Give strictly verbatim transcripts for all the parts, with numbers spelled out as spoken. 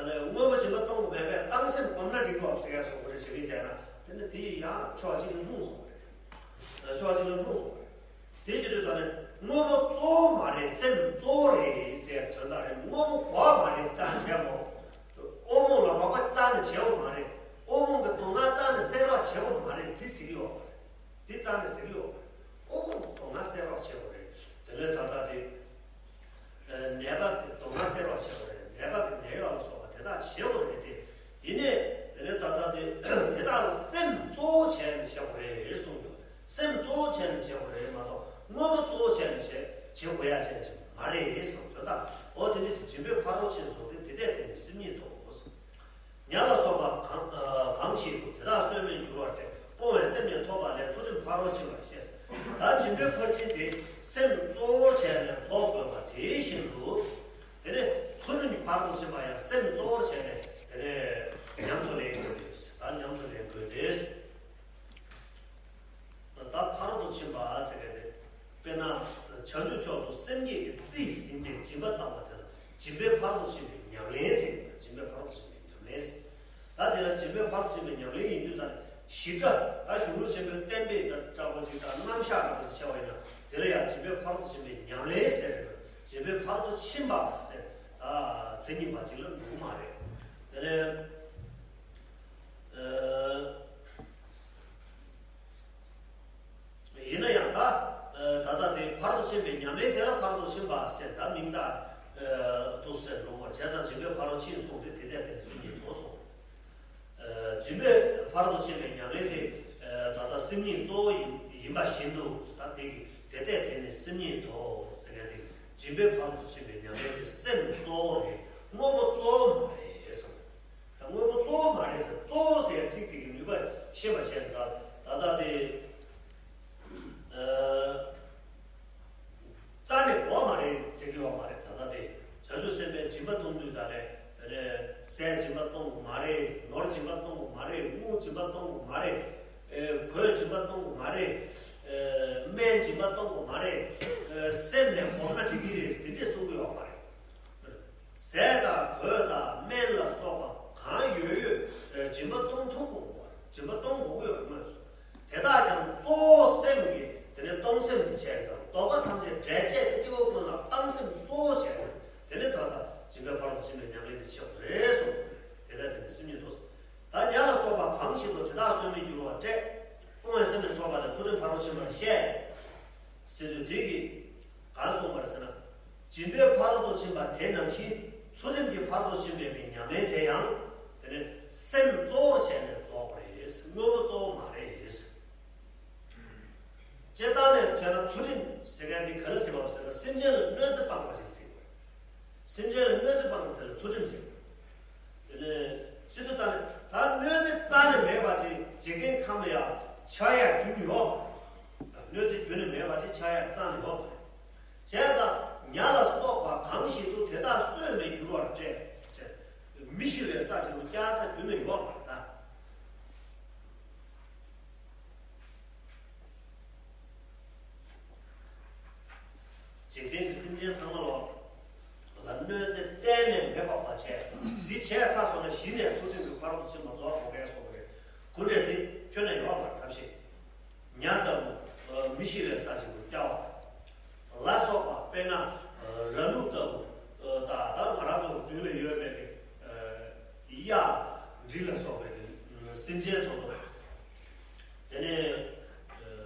དངོས་པོ་སྦྱིན་པ་གཏོང་དགོས་མེད་པས་སྟངས་སེམས་སྒོམ་ན་འགྲིག་གོ་ཟེར་ཡ་སོགས་པ་རེ་བྱེད་མཁན་བསྡད་ན་དེ་ནི་དེ་ཡང་ཕྱོགས་གཅིག་ལ་ལྷུང་སོང་བ་རེད། ཕྱོགས་གཅིག་ལ་ལྷུང་སོང་བ་རེད། དེ་བྱེད་དུས་ད་ནི་དངོས་པོ་གཙོ་བོ་མ་རེད། སེམས་གཙོ་བོ་རེད་ཟེར་དོན་དག་རེད། དངོས་པོ་གོ་བ་མ་རེད་ཙང་བྱས་མོ། དབུལ་ཕོངས་ལ་རོགས་པ་རྩ་ནས་བྱེད་དགོས་མ་རེད། དབུལ་ཕོངས་ཀྱི་སྡུག་བསྔལ་རྩ་ནས་སེལ་རོགས་བྱེད་དགོས་མ་རེད། དེ་ཟེར་གྱི་ཡོད་མ་རེད། དེ་རྩ་ནས་ཟེར་གྱི་ཡོད་མ་རེད། དབུལ་ཕོངས་ཀྱི་སྡུག་བསྔལ་སེལ་རོགས་བྱེད་དགོས་རེད། དེ་ལས་ད་ལྟ་དེ། ནད་པ་གི་སྡུག་བསྔལ་སེལ་རོགས་བྱེད་དགོས་རེད། ནད་པ་གི་ནད་གཡོག་ལ་སོགས་པ་དེ་དག་བྱེད་དགོས་རེད་དེ། ཡིན་ནའི་དེ་ནས་ད་ལྟ་དེ་དེ་དག་ལ་སེམས་གཙོ་བོ་བྱས་ནས་བྱེད་དགོས་རེད་གསུངས་ཡོད། སེམས་གཙོ་བོ་བྱས་ནས་བྱེད་དགོས་རེད་མ་གཏོགས་དངོས་པོ་གཙོ་བོ་བྱས་ནས་བྱེད་བྱེད་དགོས་ཡ་ཅན་ཅིག་མ་རེད་གསུངས་དོན་དག་འོ་དེ་འདྲ་ཞིག་སྦྱིན་པའི་ཕ་རོལ་ཕྱིན་སོགས་ཏེ་དེ་ལྟས་དེ་ནི་སེམས་ཉིད་དོ། ཉ་ལ་སོགས་པ་གང་གང་ཞིག་ཏུ་དེ་དག་གསོད་མི་འགྱུར་བར་བྱེད། སྤོང་བའི་སེམས་ནི་ཐོབ་པ་ལས་ཚུལ་ཁྲིམས་ཕ་རོལ་ཕྱིན་པར་བཤད། ད་སྦྱིན་པའི་ཕར་ཕྱིན་དེ་སེམས་གཙོ་བོར་བྱས་ནས་རྫོགས་དགོས་པ་དེ་བཞིན་དུ། དེ་ནས་ཚུལ་ཁྲིམས་ཀྱི་ཕ་རོལ་ཏུ་ཕྱིན་པ་ཡང་སེམས་གཙོ་བོར་བྱས་ནས་དེ་ནས་ཉམས་སུ་ལེན་དགོས་ཏེ། ད་ཉམས་སུ་ལེན་དགོས་ཏེ། ད་ཕ་རོལ་ཏུ་ཕྱིན་པ་ཟེར་མཁན་དེ། དཔེར་ན། བྱང་ཆུབ་མཆོག་ཏུ་སེམས་བསྐྱེད་ཀྱི་རྩིས་ཟིན་པའི་སྦྱིན་པ་བཏང་བ་དེ་ལ་སྦྱིན་པའི་ཕ་རོལ་ཏུ་ཕྱིན་པའི་ཉམས་ལེན་ཟེར། སྦྱིན་པའི་ཕ་རོལ་ཏུ་ཕྱིན་པའི་ཉམས་ལེན་ཟེར། ད་དེ་ལ་སྦྱིན་པའི་ཕ་རོལ་ཏུ་ཕྱིན་པའི་ཉམས་ལེན་ཡིན་དུས་ད་ནི་ཞིབ་ཕྲ་ད་གཞུང་ལུགས་ཆེན་པོའི་གཏན་འབེབས་ལྟར་འདྲ་པོ་ཅིག་དང་རྣམ་གཞག་འདྲ་པོ་ཅིག་བྱས་པ་ཡིན་ན་དེ་ལ་ཡང་སྦྱིན་པའི་ཕ་རོལ་ཏུ་ཕྱིན་པའི་ཉམས་ལེན་ཟེར་རེད། སྦྱིན་པའི་ཕ་རོལ་ཏུ་ཕྱིན་པ་ཟེར་ད་མཚན་ཉིད་པ་ཅིག་ལ་འགྲོ་གི་མ་རེད། དེ་ནས། ཡིན་ན་ཡང་ད། ད་ལྟ་དེ་ཕར་དུ་ཕྱིན་པའི་ཉམས་ལེན་དེ་ལ་ཕར་དུ་ཕྱིན་པ་ཟེར་ད་མིང་བཏགས། དུ་ཟེར་འགྲོ་བར་བྱས་ཙང་སྦྱིན་པའི་ཕ་རོལ་ཕྱིན་གསུངས་ཏེ་དེ་ལྟས་དེ་ནི་སེམས་ཉིད་དོ་གསུངས། སྦྱིན་པའི་ཕར་དུ་ཕྱིན་པའི་ཉམས་ལེན་དེ། ད་ལྟ་སེམས་ཉིད་གཙོ་བོ་ཡིན་ཡིན་པ་བཞིན་དུ་ད་དེ་གི་དེ་ལྟས་དེ་ནི་སེམས་ཉིད་དོ་ཟེར་མཁན་དེ་སྦྱིན་པའི་ཕར་དུ་ཕྱིན་པའི་ཉམས་ལེན་དེ་སེམས་གཙོ་བོ་རེད། དངོས་པོ་གཙོ་བོ་མ་རེད་གསུངས། ད་དངོས་པོ་གཙོ་བོ་མ་རེད་ཟེར། གཙོ་བོ་ཟེར་ཚིག་དེ་གི་ནུས་པ་ཤེས་པ་བྱས་ཙང་ད་ལྟ་དེ། རྩ་ནས་དགོས་མ་རེད་ཟེར་གྱི་ཡོད་མ་རེད། ད་ལྟ་དེ་བྱང་ཆུབ་སེམས་དཔའི་སྦྱིན་པ་གཏོང་དུས་ད་ནས་དེ་ནས་ཟས་སྦྱིན་པ་གཏོང་དགོས་མ་རེད། ནོར་སྦྱིན་པ་གཏོང་དགོས་མ་རེད། དངུལ་སྦྱིན་པ་གཏོང་དགོས་མ་རེད། གོས་སྦྱིན་པ་གཏོང་དགོས་མ་རེད། སྨན་སྦྱིན་པ་གཏོང་དགོས་མ་རེད། སེམས་ནས་སྒོམ་ན་འགྲིག་གི་རེད་དེ་འདྲས་གསུང་གི་ཡོད་མ་རེད། ཟས་དང་གོས་དང་སྨན་ལ་སོགས་པ་གང་ཡོད་ཡོད་སྦྱིན་པ་གཏོང་ཐུབ་དགོས། སྦྱིན་པ་གཏོང་དགོས་ཀྱི་ཡོད་མོད། དེ་དག་ཀྱང་གཙོ་བོ་སེམས་ཀྱི་དེ་ནས་གཏོང་སེམས་དེ་བྱས་ཙང་ལྡོག་པ་ཐམས་ཅད་འབྲས་བཅས་ཏེ་སྐྱེ་བོ་ཀུན་ལ་བཏང་སེམས་གཙོ་བོ་བྱས་ནས་དེ་ནས་ད་ལྟ་སྦྱིན་པའི་ཕ་རོལ་ཏུ་ཕྱིན་པའི་ཉམས་ལེན་དེ་བྱེད་དགོས་རེད་གསུངས། དེ་ལྟར་དེ་ནས་སེམས་ཉིད་དོ། ད་ཉ་ལ་སོགས་པ་གང་ཞིག་ཏུ་དེ་དག་གསོད་མི་འགྱུར་བར་བསྐྲད། སྤོང་བའི་སེམས་ནི་ཐོབ་པ་ལས་ཚུལ་ཁྲིམས་ཕ་རོལ་ཕྱིན་པར་བཤད། ཟེར་དུས་དེ་གིས་གང་གསུངས་པར་ཟེར་ན། སྦྱིན་པའི་ཕ་རོལ་ཏུ་ཕྱིན་པ་དེ་ནང་བཞིན་ཚུལ་ཁྲིམས་ཀྱི་ཕ་རོལ་ཏུ་ཕྱིན་པའི་གི་ཉམས་ལེན་དེ་ཡང་དེ་ནི་སེམས་གཙོ་བོར་བྱས་ནས་རྫོགས་པ་རེད། དངོས་པོ་གཙོ་བོ་མ་རེད། སྤྱིར་བཏང་ནས་བྱས་ན་ཚུལ་ཁྲིམས་ཟེར་མཁན་དེ་ག་རེ་ཟེར་བ་ཟེར་ན་སེམས་ཅན་ལ་གནོད་འཚེ་སྤངས་པ་ཞིག་ཟེར་བ། སེམས་ཅན་ལ་གནོད་འཚེ་སྤངས་པ་དེ་ལ་ཚུལ་ཁྲིམས་ཟེར། དེ་ནས་སྤྱི་འཐུས་ལྟར་ནས་ད་གནོད་འཚེ་རྩ་ནས་མེད་པ་ཅིག་འཇིག་རྟེན་ཁམས་ལ་ཡང་ཆགས་ཡ་རྒྱུན་ཡོད་པ་རེད། ད་གནོད་འཚེ་རྒྱུན་ནས་མེད་པ་ཅིག་ཆགས་ཡ་རྩ་ནས་ཡོད་པ་རེད། བྱས་ཙང་ཉ་ལ་སོགས་པ་གང་ཞིག་ཏུ་དེ་དག་གསོད་མི་འགྱུར་བར་བསྐྲད་ཟེར། མི་ཤི་བའི་ས་ཆེན་པོ་བསྐྱར་ས་རྒྱུན་ནས་ཡོད་པ་རེད་ད། འཇིག་རྟེན་གྱི་སེམས་ཅན་ཚང་མ་ལོ་ལ་གནོད་འཚེ་གཏན་ནས་མེད་པ་བ་བྱས། འདི་བྱས་ཚར་སོང་ན་གཞི་ནས་ཚུལ་ཁྲིམས་ཀྱི་ཕ་རོལ་ཏུ་ཕྱིན་པ་རྫོགས་དགོས་པས་སོ་རེད། ཀུན་འདྲེ་འདི་ཁྱོན་ནས་ཡོད་པར་ཐབས་ཤེས། ཉ་ལྟ་བུ་མི་ཤི་བའི་ས་ཆེན་པོ་བསྐྱར་བ་དང་། ལ་སོགས་པ་དཔེར་ན་ར་ལུག་ལྟ་བུ་དང་ད་ང་རང་ཚོ་མདུན་ལ་ཡོད་པའི་གཡག་འབྲི་ལ་སོགས་པའི་སེམས་ཅན་དེ་ཚོ། དེ་ནས་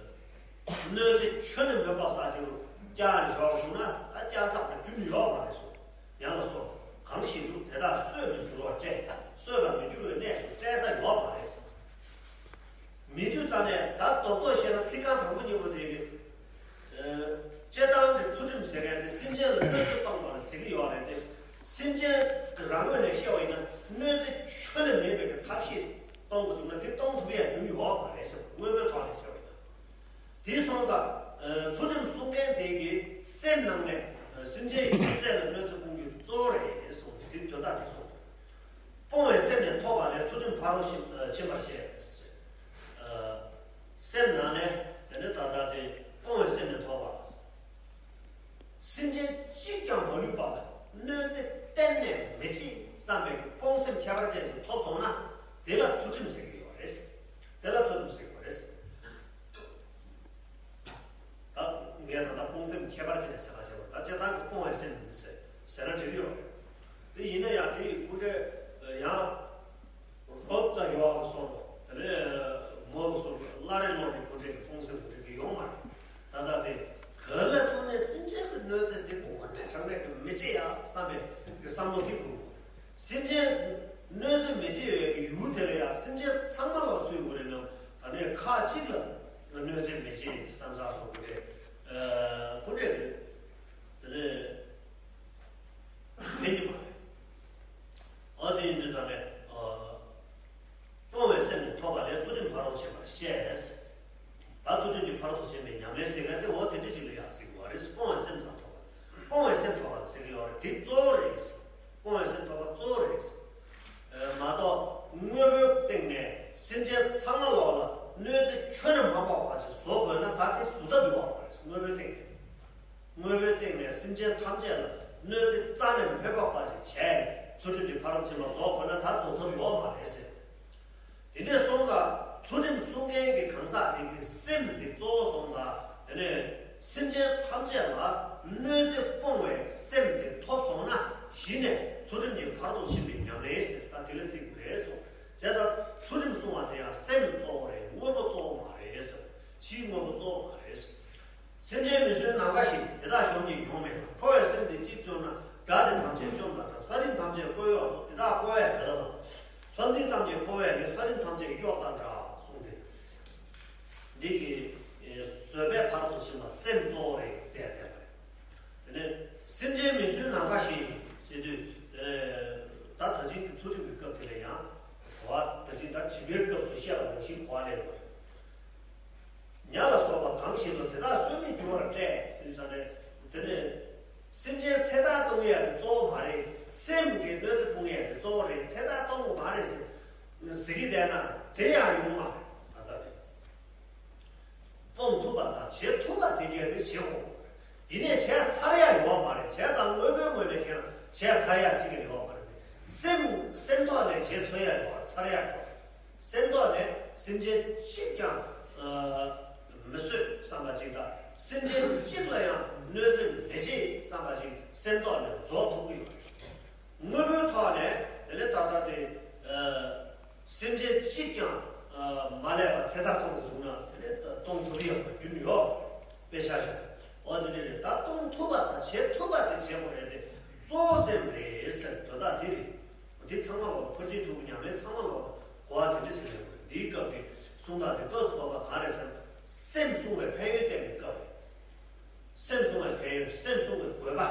གནོད་འཚེ་ཁྱོན་ནས་མེད་པ་ས་ཆེན་པོ་བསྐྱར་བཞག་བྱུང་ན་ད་བསྐྱར་བསགས་པ་རྒྱུན་ཡོད་མ་རེད་གསུངས། ཡང་ལ་སོགས་གང་ཞིག་ཏུ་དེ་དག་གསོད་མི་འགྱུར་བར་བསྐྲད། གསོད་པར་མི་འགྱུར་བའི་གནས་སུ་བསྐྲད་ས་ཡོད་མ་རེད། མི་འདུག་ཙང་ནས་ད་རྡོག་རྡོག་བཤད་ན་ཚིག་རྐང་དང་པོ་གཉིས་པོ་དེ་གི། སྤྱིར་བཏང་གི་ཚུལ་ཁྲིམས་ཟེར་མཁན་དེ་སེམས་ཅན་ལ་གནོད་འཚེ་སྤངས་པ་ལ་ཟེར་གྱི་ཡོད་རེད་དེ། སེམས་ཅན་གྱི་རང་ངོས་ནས་བཤད་པ་ཡིན་ན་གནོད་འཚེ་ཁྱོན་ནས་མེད་པའི་གི་ཐབས་ཤེས་གཏོང་དགོས་བྱུང་ན་དེ་གཏོང་ཐུབ་ཡ་རྒྱུན་ཡོད་མ་རེད་ཟེར་བ། དངོས་པོའི་ཐོག་ནས་བཤད་པ་ཡིན་ན། དེ་སོང་ཙང་། ཚུལ་ཁྲིམས་སྲུང་མཁན་དེ་གི་སེམས་ནང་ནས་སེམས་ཅན་ཡི་རྩལ་ལ་གནོད་འཚེ་སྤོང་རྒྱུ་གཙོ་བོ་རེད་གསུངས། དེ་དོན་དག་དེ་གསུངས། སྤོང་བའི་སེམས་ནི་ཐོབ་པ་ལས་ཚུལ་ཁྲིམས་ཕ་རོལ་ཕྱིན་ཕྱིན་པར་བཤད། སེམས་ནང་ནས་དེ་ནི་ད་ལྟ་དེ་སྤོང་བའི་སེམས་ནི་ཐོབ་པ། སེམས་ཅན་གཅིག་ཀྱང་མ་ལུས་པ་ལ་གནོད་འཚེ་གཏན་ནས་མི་བྱེད། བསམ་པའི་སྤོང་སེམས་ཁྱད་པར་ཅན་ཅིག་ཐོབ་སོང་ན། དེ་ལ་ཚུལ་ཁྲིམས་ཟེར་གྱི་ཡོད་རེད། དེ་ལ་ཚུལ་ཁྲིམས་ཟེར་གྱི་ཡོད་རེད། ད་ངས་ད་ལྟ་སྤོང་སེམས་ཁྱད་པར་ཅན་ཟེར་བ་བྱས་པ་ད་སྤྱིར་བཏང་གི་སྤོང་བའི་སེམས་ཟེར་ཟེར་ན་འགྲིག་གི་ཡོད་རེད། དེ་ཡིན་ན་ཡང་དེ་ཡི་སྐུ་འདྲ་ཡང་རོབ་ཙམ་ཡོག་གི་སོར་དེ་ནས་མོ་གི་སོར་བླ་རེ་ལོ་རེ་སྐུ་འདྲ་གི་སྤོང་སེམས་སྐུ་འདྲ་གི་ཡོང་མ་རེད། ད་ལྟ་དེ་ག་ལ་ཐུག་ནས་སེམས་ཅན་ལ་གནོད་འཚེ་དེ་དངོས་གནས་དྲང་གནས་ཀྱི་མི་བྱེད་ཡ་བསམ་པའི་གི་བསམ་བློ་དེ་དགོས། སེམས་ཅན་གནོད་འཚེ་མི་བྱེད་ཡོད་ཀྱི་ཡུལ་དེ་ལ་ཡང་སེམས་ཅན་ཚང་མ་ལ་ཚུད་དགོས་རེད་ནམ། ད་ནས་ཁ་གཅིག་ལ་གནོད་འཚེ་མི་བྱེད་བསམ་ཚར་སོང་གི་རེད། ཁོ་འདྲས་རེད། དེ་ནས་ཕན་གྱི་མ་རེད། ཨ་དེ་ཡིན་དུས་ད་ནས་སྤོང་བའི་སེམས་ནི་ཐོབ་པ་ལས་ཚུལ་ཁྲིམས་ཕ་རོལ་ཕྱིན་པར་བཤད། ད་ཚུལ་ཁྲིམས་ཀྱི་ཕ་རོལ་ཏུ་ཕྱིན་པའི་ཉམས་ལེན་ཟེར་མཁན་དེ་འོ་དེ་འདྲ་ཅིག་ལ་ཡང་ཟེར་གྱི་ཡོད་རེད། སྤོང་བའི་སེམས་དང་ཐོབ་པ། སྤོང་བའི་སེམས་ཐོབ་པ་ལ་ཟེར་གྱི་ཡོད་རེད། དེ་གཙོ་བོ་རེད། སྤོང་བའི་སེམས་ཐོབ་པ་གཙོ་བོ་རེད། མ་གཏོགས་དངོས་པོའི་སྟེང་ནས་སེམས་ཅན་ཚང་མ་ལོག་ལ་གནོད་འཚེ་ཁྱོན་ནས་མ་ཕོག་པ་ཞིག་བཟོ་དགོས་ན་ད་དེ་བཟོ་ཐབས་ཡོད་མ་རེད། དངོས་པོའི་སྟེང་ནས། དངོས་པོའི་སྟེང་ནས་སེམས་ཅན་ཐམས་ཅད་ལ་གནོད་འཚེ་རྩ་ནས་མི་ཕོག་པ་ཞིག་བྱས་ནས་ཚུལ་ཁྲིམས་ཀྱི་ཕ་རོལ་ཕྱིན་པ་རྫོགས་དགོས་ན་ད་རྫོགས་ཐབས་ཡོད་མ་རེད་ཟེར། དེ་འདྲས་སོང་ཙང་ཚུལ་ཁྲིམས་སྲུང་མཁན་གྱི་གང་ཟག་དེ་གི་སེམས་དེ་གཙོ་བོ་སོང་ཙང་དེ་ནས་སེམས་ཅན་ཐམས་ཅད་ལ་གནོད་འཚེ་སྤོང་བའི་སེམས་དེ་ཐོབ་སོང་ན་གཞི་ནས་ཚུལ་ཁྲིམས་ཀྱི་ཕ་རོལ་ཏུ་ཕྱིན་པའི་ཉམས་ལེན་ཟེར་ད་དེ་ལ་བརྩི་དགོས་རེད་གསུངས། བྱས་ཙང་ཚུལ་ཁྲིམས་སྲུང་བ་དེ་ཡང་སེམས་གཙོ་བོ་རེད། དངོས་པོ་གཙོ་བོ་མ་རེད་ཟེར། ཕྱིའི་དངོས་པོ་གཙོ་བོ་མ་རེད་ཟེར། སེམས་ཅན་མི་བསྲུན་ནམ་མཁའ་བཞིན། དེ་དག་གཞོམ་གྱིས་ཡོང་མེད་ལ། ཁྲོ་བའི་སེམས་དེ་གཅིག་བཅོམ་ན། དགྲ་དེ་ཐམས་ཅད་བཅོམ་དང་འདྲ། ས་རིམ་ཐམས་ཅད་བཀོད་གཡོག་དང་། དེ་དག་བཀོ་བས་ག་ལ་དང་། ལྷ་འདི་ཐམས་ཅད་བཀོ་བས་ནི། ས་རིམ་ཐམས་ཅད་གཡོག་དང་འདྲ་གསུངས་ཏེ། འདི་གི་བཟོད་པའི་ཕ་རོལ་ཏུ་ཕྱིན་པ་སེམས་གཙོ་བོ་རེད་ཟེར་ཡ་དེ་མ་རེད། དེ་ནས་སེམས་ཅན་མི་བསྲུན་ནམ་མཁའ་བཞིན་ཟེར་དུས། ད་ད་ཅིང་གི་ཚུལ་ཁྲིམས་ཀྱི་སྐབས་དེ་ལ་ཡང་གོ་བ་ད་ཅིང་ད་བྱིས་པའི་སྐབས་སུ་བཤད་པ་ནང་བཞིན་གོ་བ་ལེན་དགོས། ཉ་ལ་སོགས་པ་གང་བཞིན་དུ། དེ་དག་གསོད་མི་འགྱུར་བར་བསྐྲད་ཟེར་ཙང་ནས་དེ་ནས་སེམས་ཅན་ཚེ་ཐར་གཏོང་ཡས་དེ་གཙོ་བོ་མ་རེད། སེམས་ཀྱི་གནོད་འཚེ་སྤོང་ཡས་དེ་གཙོ་བོ་རེད། ཚེ་ཐར་གཏོང་དགོས་མ་རེད་ཟེར་ཟེར་གྱི་བསྡད་ན་དེ་ཡང་ཡོང་མ་རེད། ད་ལྟ་དེ་སྤོང་ཐུབ་པ་དང་བྱེད་ཐུབ་པ་དེ་གས་དེ་བྱེད་དགོས། ཡིན་ནའི་བྱས་ཚར་ཡ་ཡོད་མ་རེད། བྱས་ཙང་དངོས་པོའི་ངོས་ནས་བཤད་ན་བྱས་ཚར་ཡ་གཅིག་ཀྱང་ཡོད་མ་རེད། སེམས་སེམས་ཐོག་ནས་བྱས་ཚར་ཡ་ཡོད་ཚར་ཡ་ཡོད། སེམས་ཐོག་ནས་སེམས་ཅན་གཅིག་ཀྱང་ཨ་མི་གསོད་བསམ་པ་ཅིག་དང་། སེམས་ཅན་གཅིག་ལ་ཡང་གནོད་འཚེ་མི་བྱེད་བསམ་པ་ཅིག་སེམས་ཐོག་ནས་རྫོགས་ཐུབ་ཀྱི་ཡོད་རེད། དངོས་པོའི་ཐོག་ནས་དེ་ལས་ད་ལྟ་དེ་ཨ་སེམས་ཅན་གཅིག་ཀྱང་ཨ་མ་བསླད་པ་ཚེ་ཐར་གཏོང་དུ་བཅུག་ན་དེ་ལས་གཏོང་ཐུབ་ཀྱི་ཡོད་པ་རྒྱུན་ཡོད་དཔེ་ཆ་བཞག་འོ་དེ་འདྲ་རེད། ད་གཏོང་ཐུབ་པ་དང་བྱེད་ཐུབ་པ་དེ་བྱེད་དགོས་རེད་དེ་གཙོ་བོ་སེམས་རེད་ཟེར་དོན་དག་དེ་རེད། དེ་ཚང་མ་ལོག་ཕར་ཕྱིན་དྲུག་གི་ཉམས་ལེན་ཚང་མ་ལོག་གོ་བ་དེ་འདྲ་ཟེར་ནས་འདིའི་སྐབས་ཀྱི་གསུང་སྟངས་དེ་སྐབས་སུ་བབ་པ་གང་རེད་ཟེར་ན། སེམས་བསྲུང་བའི་ཕན་ཡོན་བསྟན་པའི་སྐབས་རེད། སེམས་བསྲུང་བའི་ཕན་ཡོན། སེམས་བསྲུང་བའི་དགོས་པ།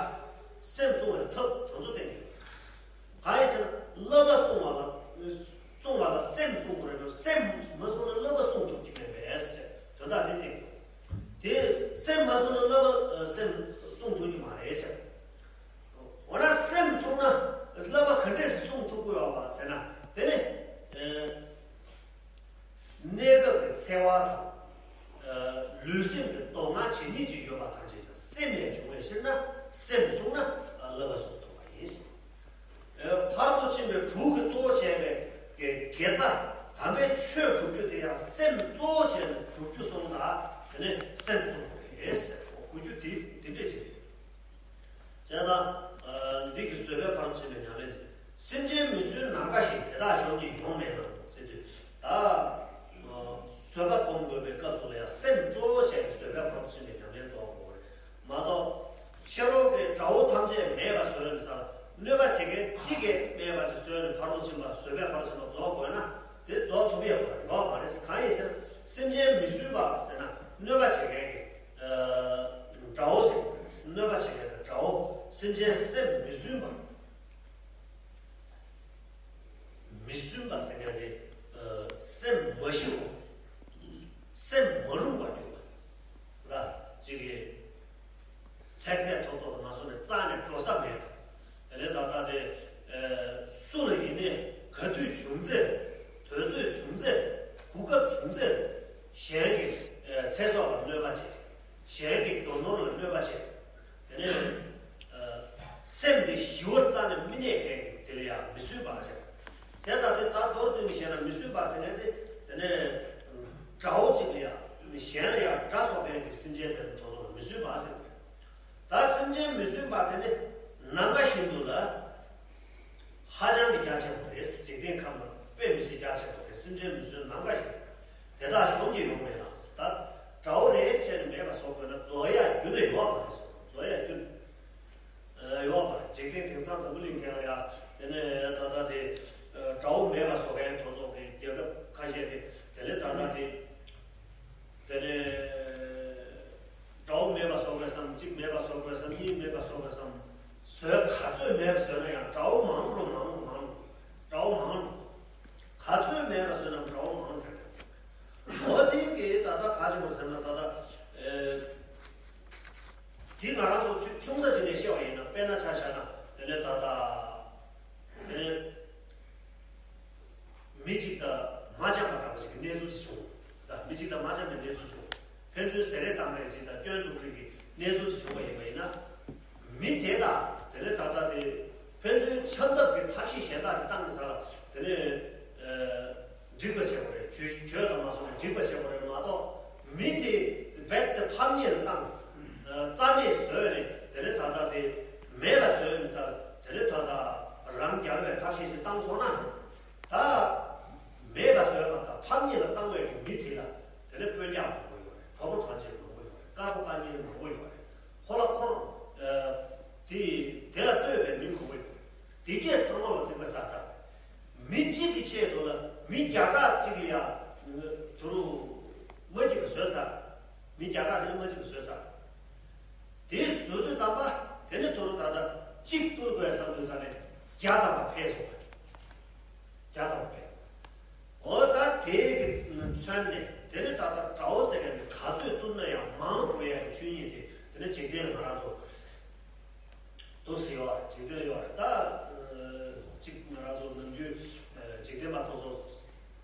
སེམས་བསྲུང་བའི་ཐབས་དེ་ཚོ་བསྟན་གྱི་ཡོད། གང་ཡིན་ཟེར་ན་བསླབ་པ་བསྲུང་བ་ལ་བསྲུང་བ་ལ་སེམས་བསྲུང་དགོས་རེད་འགྲོ། སེམས་མ་བསྲུངས་ན་བསླབ་པ་བསྲུང་ཐུབ་ཀྱི་མེད་པས་ཟེར་དོན་དག་དེ་བསྟན་གྱི་ཡོད། དེ་སེམས་མ་བསྲུངས་ན་བསླབ་པ་སེམས་བསྲུང་ཐུབ་ཀྱི་མ་རེད་ཟེར། འོ་ན་སེམས་བསྲུངས་ན་བསླབ་པ་ག་འདྲས་སེ་བསྲུང་ཐུབ་ཀྱི་ཡོད་པ་ཟེར་ན། དེ་ནི་ཨ་གནས་སྐབས་ཀྱི་འཚེ་བ་དང་། ཨ་ལུས་སེམས་ཀྱི་སྡུག་བསྔལ་ཇི་སྙེད་ཅིག་ཡོད་པ་ཐམས་ཅད་ཀྱང་སེམས་ལས་བྱུང་བའི་ཕྱིར་ན་སེམས་བསྲུངས་ན་བསླབ་པ་བསྲུང་ཐུབ་པ་ཡིན། ཨ་ཕར་དུ་ཕྱིན་པའི་དྲུག་གི་གཙོ་བོ་བྱས་པའི་དགེ་རྩ་དམ་པའི་ཆོས་སྒྲུབ་རྒྱུ་དེ་ཡང་སེམས་གཙོ་བོ་བྱས་ནས་སྒྲུབ་རྒྱུ་སོང་ཙང་དེ་ནི་སེམས་བསྲུང་དགོས་རེད་ཟེར་གོ་རྒྱུ་དེ་དེ་འདྲས་ཅིག་རེད། བྱས་ཙང་། ཨ་འདི་གི་བཟོད་པའི་ཕ་རོལ་ཕྱིན་པའི་ཉམས་ལེན་ནི། སེམས་ཅན་མི་བསྲུན་ནམ་མཁའ་བཞིན། དེ་དག་གཞོམ་གྱིས་ཡོང་མེད་ལ་ཟེར་དུས། ད་ཨ་བཟོད་པ་སྒོམ་དགོས་པའི་སྐབས་སུ་ལ་ཡང་སེམས་གཙོ་བོ་བྱས་ནས་བཟོད་པའི་ཕ་རོལ་ཕྱིན་པའི་ཉམས་ལེན་རྫོགས་དགོས་པ་རེད་མ་གཏོགས། ཕྱི་རོལ་གྱི་དགྲ་བོ་ཐམས་ཅད་མེད་པ་བཟོས་ནས་ས་ལ་གནོད་པ་བྱེད་མཁན་གཅིག་ཀྱང་མེད་པ་ཅིག་བཟོས་ནས་ཕ་རོལ་ཕྱིན་པ་བཟོད་པའི་ཕ་རོལ་ཕྱིན་པ་རྫོགས་དགོས་ན་དེ་རྫོགས་ཐུབ་ཡག་པོ་ཡོད་མ་རེད། གང་ཡིན་ཟེར་ན་སེམས་ཅན་མི་བསྲུན་པ་ཟེར་ན་གནོད་པ་བྱེད་མཁན་གྱི། དགྲ་བོ་ཟེར། གནོད་པ་བྱེད་མཁན་དང་དགྲ་བོ། སེམས་ཅན་སེམས་མི་བསྲུན་པ། མི་བསྲུན་པ་ཟེར་མཁན་དེ་སེམས་མ་ཞི་བ། སེམས་མ་རུངས་པར་གྱུར་པ། ལ་གཅིག་གིས་ཚེ་ཚད་ཐོག་ཐོག་ཏུ་མ་སོང་ནས་རྩ་ནས་འགྲོ་ས་མེད་པ། དེ་ལས་ད་ལྟ་དེ་སུ་ལ་ཡིན་ནས་ག་དུས་བྱུང་ཚེ། དུས་ཚོད་བྱུང་ཚེ། གོ་སྐབས་བྱུང་ཚེ། གཞན་གྱི་ཚེ་སྲོག་ལ་གནོད་པ་བྱེད། གཞན་གྱི་རྒྱུ་ནོར་ལ་གནོད་པ་བྱེད། དེ་ནས་སེམས་ དེ་ཞི་བར་རྩ་ནས་མི་གནས་མཁན་གྱི་དེ་ལ་ཡང་མི་བཟོད་པ་ཟེར། བྱས་ཙང་དེ་ལྟར་མདོར་བསྡུས་ནས་བཤད་ན་མི་བཟོད་པ་ཟེར་མཁན་དེ་དེ་ནས་དགྲ་བོ་གཅིག་ལ་ཡང་གཞན་ལ་ཡང་དགྲ་གསོག་མཁན་གྱི་སེམས་ཅན་དེ་ལ་དོ་ཚོགས་མི་བཟོད་པ་ཟེར་བ་རེད། ད་སེམས་ཅན་མི་བཟོད་པ་དེ་ནི་ནམ་མཁའ་བཞིན་དུ་ལ་ཧ་ཅང་གི་རྒྱ་ཆེན་པོ་རེད། འཇིག་རྟེན་ཁམས་ལ་དཔེ་མི་སྲིད་རྒྱ་ཆེན་པོ་རེད། སེམས་ཅན་མི་བཟོད་ནམ་མཁའ་བཞིན། དེ་དག་གཞོམ་གྱིས་ཡོང་མེད་ལ། ད་དགྲ་བོ་རེ་བྱས་ནས་མེད་པ་བཟོ་དགོས་ན་རྫོགས་ཡ་རྒྱུ་ནི་ཡོད་མ་རེད་ཟེར། རྫོགས་ཡ་རྒྱུ་ནི་ཡོད་མ་རེད། འཇིག་རྟེན་དེང་སང་འཛམ་བུ་གླིང་སྒང་ལ་ཡ་དེ་ནས་ད་ལྟ་དེ་དགྲ་བོ་མེད་པ་བཟོ་མཁན་དོ་ཚོགས་ཀྱི་རྒྱལ་ཁབ་ཁ་ཤས་དེ་དེ་ལས་ད་ལྟ་དེ། དེ་ནས་དགྲ་བོ་མེད་པ་བཟོ་དགོས་སམ། གཅིག་མེད་པ་བཟོ་དགོས་སམ། གཉིས་མེད་པ་བཟོ་དགོས་སམ། བཟོས་ག་ཚོད་མེད་པ་བཟོས་ན་ཡང་དགྲ་བོ་མང་རུ་མང་རུ་མང་རུ། དགྲ་བོ་མང་རུ། ག་ཚོད་མེད་པ་བཟོས་ན་དགྲ་བོ་མང་རུ་འགྲོ། འོ་དེ་གི་ད་ལྟ་ག་ཅི་མོ་ཟེར་ན་ད་ལྟ་ཨེ། དེ་ང་རང་ཚོ་ཆུང་ཆུང་ས་ཅིག་ནས་བཤད་པ་ཡིན་ན། དཔེར་ན་ཆ་བཞག་ན་དེ་ནས་ད་ལྟ་ཨེ། མི་གཅིག་དང་མ་འཆམ་པ་འདྲ་བ་ཞིག་གི་གནས་ཚུལ་ཅིག་བྱུང་། ད་མི་གཅིག་དང་མ་འཆམ་པའི་གནས་ཚུལ་བྱུང་། ཕན་ཚུན་བཟེ་རེས་བཏང་རེས་ཅིག་དང་སྐྱོན་འཛུགས་རེས་ཀྱི་གནས་ཚུལ་ཅིག་བྱུང་བ་ཡིན་པ་ཡིན་ན། མི་དེ་དང་དེ་ནས་ད་ལྟ་དེ་ཕན་ཚུན་འཆམ་ཐབས་ཀྱི་ཐབས་ཤེས་གཞན་དག་ཅིག་བཏང་ནས་ས་ལ་དེ་ནས་ཨ་འགྲིག་པ་བྱེད་དགོས་རེད། གྱོད་གྱོད་དང་མ་སོང་ནས་འགྲིག་པ་བྱེད་དགོས་རེད་མ་གཏོགས། མི་དེ་རྦད་དེ་ཕམ་ཉེས་ལ་བཏང་། ཨ་རྩ་མེད་བཟོས་ནས་དེ་ནས་ད་ལྟ་དེ་མེད་པ་བཟོས་ནས་ས་ལ་དེ་ནས་ད་ལྟ་རང་རྒྱལ་བའི་ཐབས་ཤེས་ཅིག་བཏང་སོང་ན། ད་མེད་པ་བཟོས་པ་དང་ཕམ་ཉེས་ལ་བཏང་བའི་མི་དེ་ལ་དེ་ནས་དཔོན་རྒྱག་མང་པོ་ཡོད་རེད། གྲོགས་པོ་གྲོགས་མཆེད་མང་པོ་ཡོད་རེད། དཀར་པོ་དཀར་ཉེ་མང་པོ་ཡོད་རེད། ཁོ་ལ་ཁོ་ཨ་དེ་དེ་ལ་ལྟོས་པའི་མི་མང་པོ་ཡོད་རེད། དེ་གས་ཚང་མ་ལ་བརྩིགས་པ་ཟ་ཚར། མི་གཅིག་གི་ཆེད་དུ་ལ་མི་བརྒྱ་ཕྲག་གཅིག་ལ་ཡ་དུ་རུ་མ་སྐྱིད་པ་བཟོས་ཚར། མི་བརྒྱ་ཕྲག་གཅིག་ལ་མ་སྐྱིད་པ་བཟོས་ཚར། དེ་བཟོ་དུས་ཙམ་པ་དེ་ནས་དུ་རུ་ད་ལྟ་གཅིག་བཏུལ་དགོས་བསམ་དུས་ད་ནས་བརྒྱ་ཐམ་པ་འཕེལ་སོང་བ། བརྒྱ་ཐམ་པ་འཕེལ། འོ་ད་དེ་གི་མཚོན་ནས་དེ་ནས་ད་ལྟ་དགྲ་བོ་ཟེར་མཁན་དེ་ག་ཚོད་བཏུལ་ན་ཡང་མང་རུ་འགྲོ་ཡ་གི་ཆོས་ཉིད་དེ་དེ་ནས་འཇིག་རྟེན་ལ་ང་རང་ཚོ་འདུག་སེ་ཡོད་རེད། འཇིག་རྟེན་ལ་ཡོད་རེད། ད་ཨ་གཅིག་ང་རང་ཚོ་ནམ་རྒྱུན་ཨ་འཇིག་རྟེན་པ་དེ་ཚོ་བྱེད་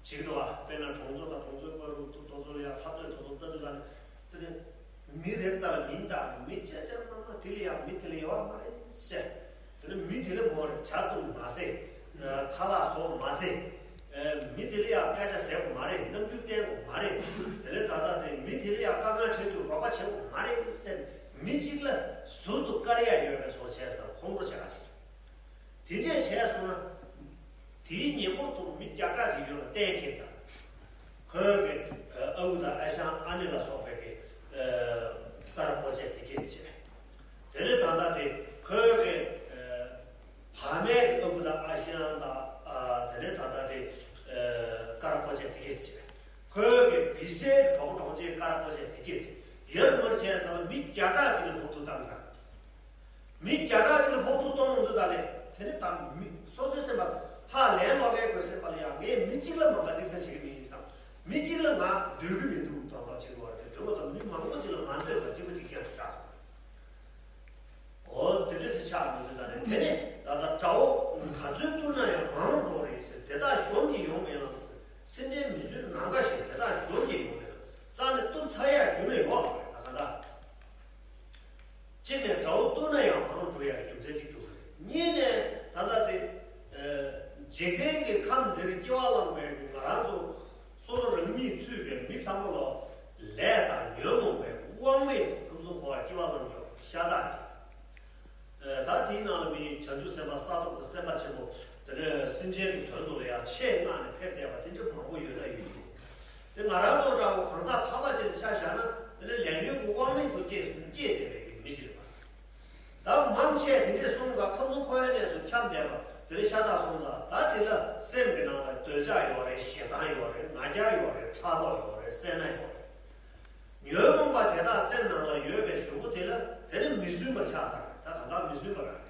ཀྱི་འདུག་ཨ། དཔེར་ན་གྲོང་ཚོ་དང་གྲོང་ཚོའི་བར་དུ་དེ་ཚོ་ལ་ཡང་འཐབ་རྩོད་དེ་ཚོ་ལྟ་དུས་ད་ནི་དེ་ནས་མི་རེ་རྩ་ལ་མིང་བཏགས་ནས་མི་ཅ་ཅ་མ་མ་དེ་ལ་ཡང་མི་དེ་ལ་ཡོད་མ་རེད་ཟེར། དེ་ནས་མི་དེ་ལ་མོ་རེ་ཇ་བཏུང་མ་ཟེར། ཨ་ཁ་ལག་བཟོ་མ་ཟེར། ཨ་མི་དེ་ལ་ཡང་སྐད་ཆ་ཟེར་དགོས་མ་རེད། རྣམ་འགྱུར་བསྟན་དགོས་མ་རེད། དེ་ལས་ད་ལྟ་དེ་མི་དེ་ལ་ཡང་དཀའ་ངལ་འཕྲད་དུས་རོགས་པ་བྱེད་དགོས་མ་རེད་ཟེར། མི་གཅིག་ལ་ཟུར་དུ་བཀར་ཡ་ཡོད་པའི་བཟོ་བྱས་ཟེར་ཁོང་ཁྲོ་བྱེད་ག་ཅིག་རེད། དེ་འདྲས་བྱས་སོང་ན། དེའི་ཉེ་འཁོར་དུ་མི་བརྒྱ་ཕྲག་ཅིག་ཡོད་པ་གཏན་འཁེལ་ཙང་། ཁོའི་གི་ཨ་ཁུ་དང་ཨ་ཞང་ཨ་ནེ་ལ་སོགས་པའི་གི་ཨ་ཀ་ར་ཀོ་ཅེ་དེ་སྐད་བྱས། དེ་ནས་ད་ལྟ་དེ་ཁོའི་གི་ཨ་བག་མའི་གི་ཨ་ཁུ་དང་ཨ་ཞང་དང་ཨ་དེ་ནས་ད་ལྟ་དེ་ཨ་ཀ་ར་ཀོ་ཅེ་དེ་སྐད་བྱས། ཁོའི་གི་བི་སའི་གྲོགས་གྲོགས་མཆེད་ཀ་ར་ཀོ་ཅེ་དེ་སྐད་བྱས། ཡར་མར་བྱས་ཙང་མི་བརྒྱ་ཕྲག་ཅིག་ལ་ཕོག་ཐུག་བཏང་ཚར། མི་བརྒྱ་ཕྲག་ཅིག་ལ་ཕོག་ཐུག་གཏོང་མི་འདུག་ད་ལས་དེ་ནི་ད་མི་སོ་སོའི་སེམས་པ་ཧ་ལས་ལོག་གའི་ཁོའི་སེམས་པ་ལ་ཡང་ངས་མི་གཅིག་ལ་མ་ག་ཚིག་ས་བྱེད་ཀྱི་མིན་བསམ། མི་གཅིག་ལ་ང་འདོད་ཀྱི་མི་འདུག་དོགས་དོགས་བྱེད་དགོས་རེད། དེ་འདོད་པ་དང་མི་མང་པོ་ཅིག་ལ་ང་འདོད་པ་གཅིག་པ་གཅིག་རྐྱང་དུ་ཆགས་སོང་། འོ་དེ་འདྲ་སེ་ཆགས་མི་འདུག་ད་ལས་དེ་ནི་ད་ལྟ་དགྲ་བོ་ག་ཚོད་བཏུལ་ན་ཡང་མང་རུ་འགྲོ་རེད་ཟེར། དེ་དག་གཞོམ་གྱིས་ཡོང་མེད་ལ། སེམས་ཅན་མི་བཟོད་ནམ་མཁའ་བཞིན། དེ་དག་གཞོམ་གྱིས་ཡོང་མེད་ལ། རྩ་ནས་གཏུབ་ཚར་ཡ་རྒྱུ་ནི་ཡོད་རེད། ད་ག་ད། གཅིག་ནས་དགྲ་བོ་བཏུལ་ན་ཡང་མང་རུ་འགྲོ་ཡ་རྒྱུ་མཚན་གཅིག་འདུག་ས་རེད། གཉིས་ནས་ད་ལྟ་དེ་ཨ་འཇིག་རྟེན་གྱི་ཁམས་འདིར་སྐྱེ་བ་བླངས་པའི་ང་རང་ཚོ་སོ་སོ་རང་ཉིད་ཚུད་པའི་མི་ཚང་མ་ལ་ལས་དང་ཉོན་མོངས་པའི་དབང་མེད་དུ་ཁམས་གསུམ་འཁོར་བར་སྐྱེ་བ་བླངས་ཀྱང་ཤ་སྟག་རེད། ཨ་ད་དེའི་ནང་ལ་མི་བྱང་ཆུབ་སེམས་དཔའ་ས་ཐོབ་ཀྱི་སེམས་དཔའ་ཆེན་པོ་དེ་འདྲ་སེམས་ཅན་གྱི་དོན་དུ་ལ་ཡང་ཆེད་མངགས་ནས་ཕེབས་བསྡད་པ་དེ་འདྲ་མང་པོ་ཡོད་ད་ཡོད་ཀྱི་རེད། དེ་ང་རང་ཚོ་འདྲ་བོ་གང་ཟག་ཕལ་པ་ཅིག་ལ་ཆ་བཞག་ན་དེ་ལས་ལས་ཉོན་གྱི་དབང་མེད་དུ་སྐྱེས་སུ་སྐྱེས་བསྡད་པའི་གི་མི་ཞིག་རེད་པ། ད་མང་ཆེ་དེ་འདྲས་སོང་ཙང་ཁམས་གསུམ་འཁོར་བའི་གནས་སུ་འཁྱམས་བསྡད་པ་དེ་འདྲ་ཤ་སྟག་སོང་ཙང་ད་དེ་ལ་སེམས་ཀྱི་ནང་ལ་འདོད་ཆགས་ཡོད་རེད། ཞེ་སྡང་ཡོད་རེད། ང་རྒྱལ་ཡོད་རེད། ཕྲག་དོག་ཡོད་རེད། སེར་སྣ་ཡོད་རེད། ཉོན་མོངས་པ་དེ་དག་སེམས་ནང་ལ་ཡོད་པའི་གཞུག་གུ་དེ་ལ་དེ་ནི་མི་བསྲུན་པ་ཆགས་ཚར། ད་གང་ལྟར་མི་བསྲུན་པ་རང་རེད།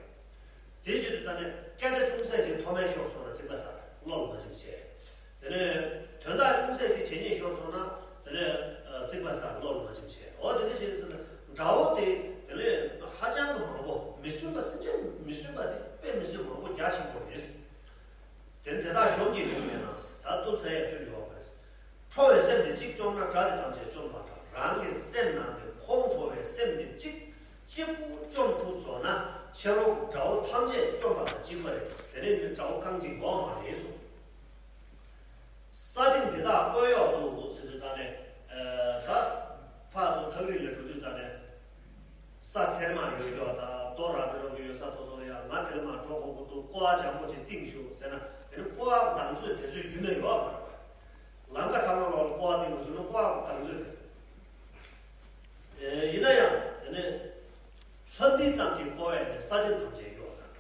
དེ་བཞིན་དུ་ད་ནི་སྐད་ཆ་ཅུང་ཟད་ཅིག་མཐོ་དམན་ཤོར་སོང་ན་བརྩིགས་པ་ཟ། བློ་ལ་མ་འཇིགས་བྱས། དེ་ནས་དོན་དག་ཅུང་ཟད་ཅིག་ཇེ་ཉེ་ཤོར་སོང་ན་དེ་ནས་ཨ་བརྩིགས་པ་ཟ། བློ་ལ་མ་འཇིགས་བྱས། འོ་དེ་འདྲ་བྱས་ཙང་དགྲ་བོ་དེ་དེ་ནས་ཧ་ཅང་གི་མང་པོ། མི་བསྲུན་པ་སེམས་ཅན་མི་བསྲུན་པ་དེ་དཔེ་མི་སྲིད་མང་པོ་རྒྱ་ཆེན་པོ་རེད། དེ་དེ་དག་གཞོམ་གྱིས་ཡོང་མེད་ན། ད་གཏུབ་ཚར་ཡ་རྒྱུ་ཡོད་པ་རེད། ཁྲོ་བའི་སེམས་དེ་གཅིག་བཅོམ་ན་དགྲ་དེ་ཐམས་ཅད་བཅོམ་པ་འདྲ། རང་གི་སེམས་ནང་གི་ཁོང་ཁྲོ་བའི་སེམས་དེ་གཅིག་གཅིག་པུ་བཅོམ་ཐུབ་སོང་ན་ ཕྱི་རོལ་དགྲ་བོ་ཐམས་ཅད་བཅོམ་པ་དང་གཅིག་པ་རེད། དེ་ནས་ནི་དགྲ་བོ་རྐང་གཅིག་ཡོད་མ་རེད་གསུངས། ས་སྟེང་དེ་དག་བཀོད་གཡོག་ཏུ་ཟེར་དུས་ད་ནས་ད་ཕར་ཚུར་ཐག་རིང་ལ་འགྲོ་དུས་ད་ནས་ས་ཚེར་མ་ཡོད་ཀྱོག་དང་རྡོ་རག་རོག་ཡོད་ས་ཐོ་ཚོ་ལ་ཡང་ང་དེར་མ་འགྲོ་དགོས་ཀྱི་འདུག་ཀོ་བ་འཇམ་པོ་ཅིག་བཏིང་ཤོག་ཟེར་ན། དེ་ནི་ཀོ་བ་དང་ཚོད་དེ་ཚོའི་རྒྱུད་ན་ཡོད་པ་རེད། ལམ་ཁ་ཚང་མ་ལོག་ལ་ཀོ་བ་བཏིང་དགོས་བྱུང་ན་ཀོ་བ་དང་ཚོད་དེ། ཡིན་ན་ཡང་དེ་ནས་ལྷ་མཐིལ་ཙམ་གྱི་ཀོ་བས་ནི་ས་སྟེང་ཐམས་ཅད་གཡོགས་དང་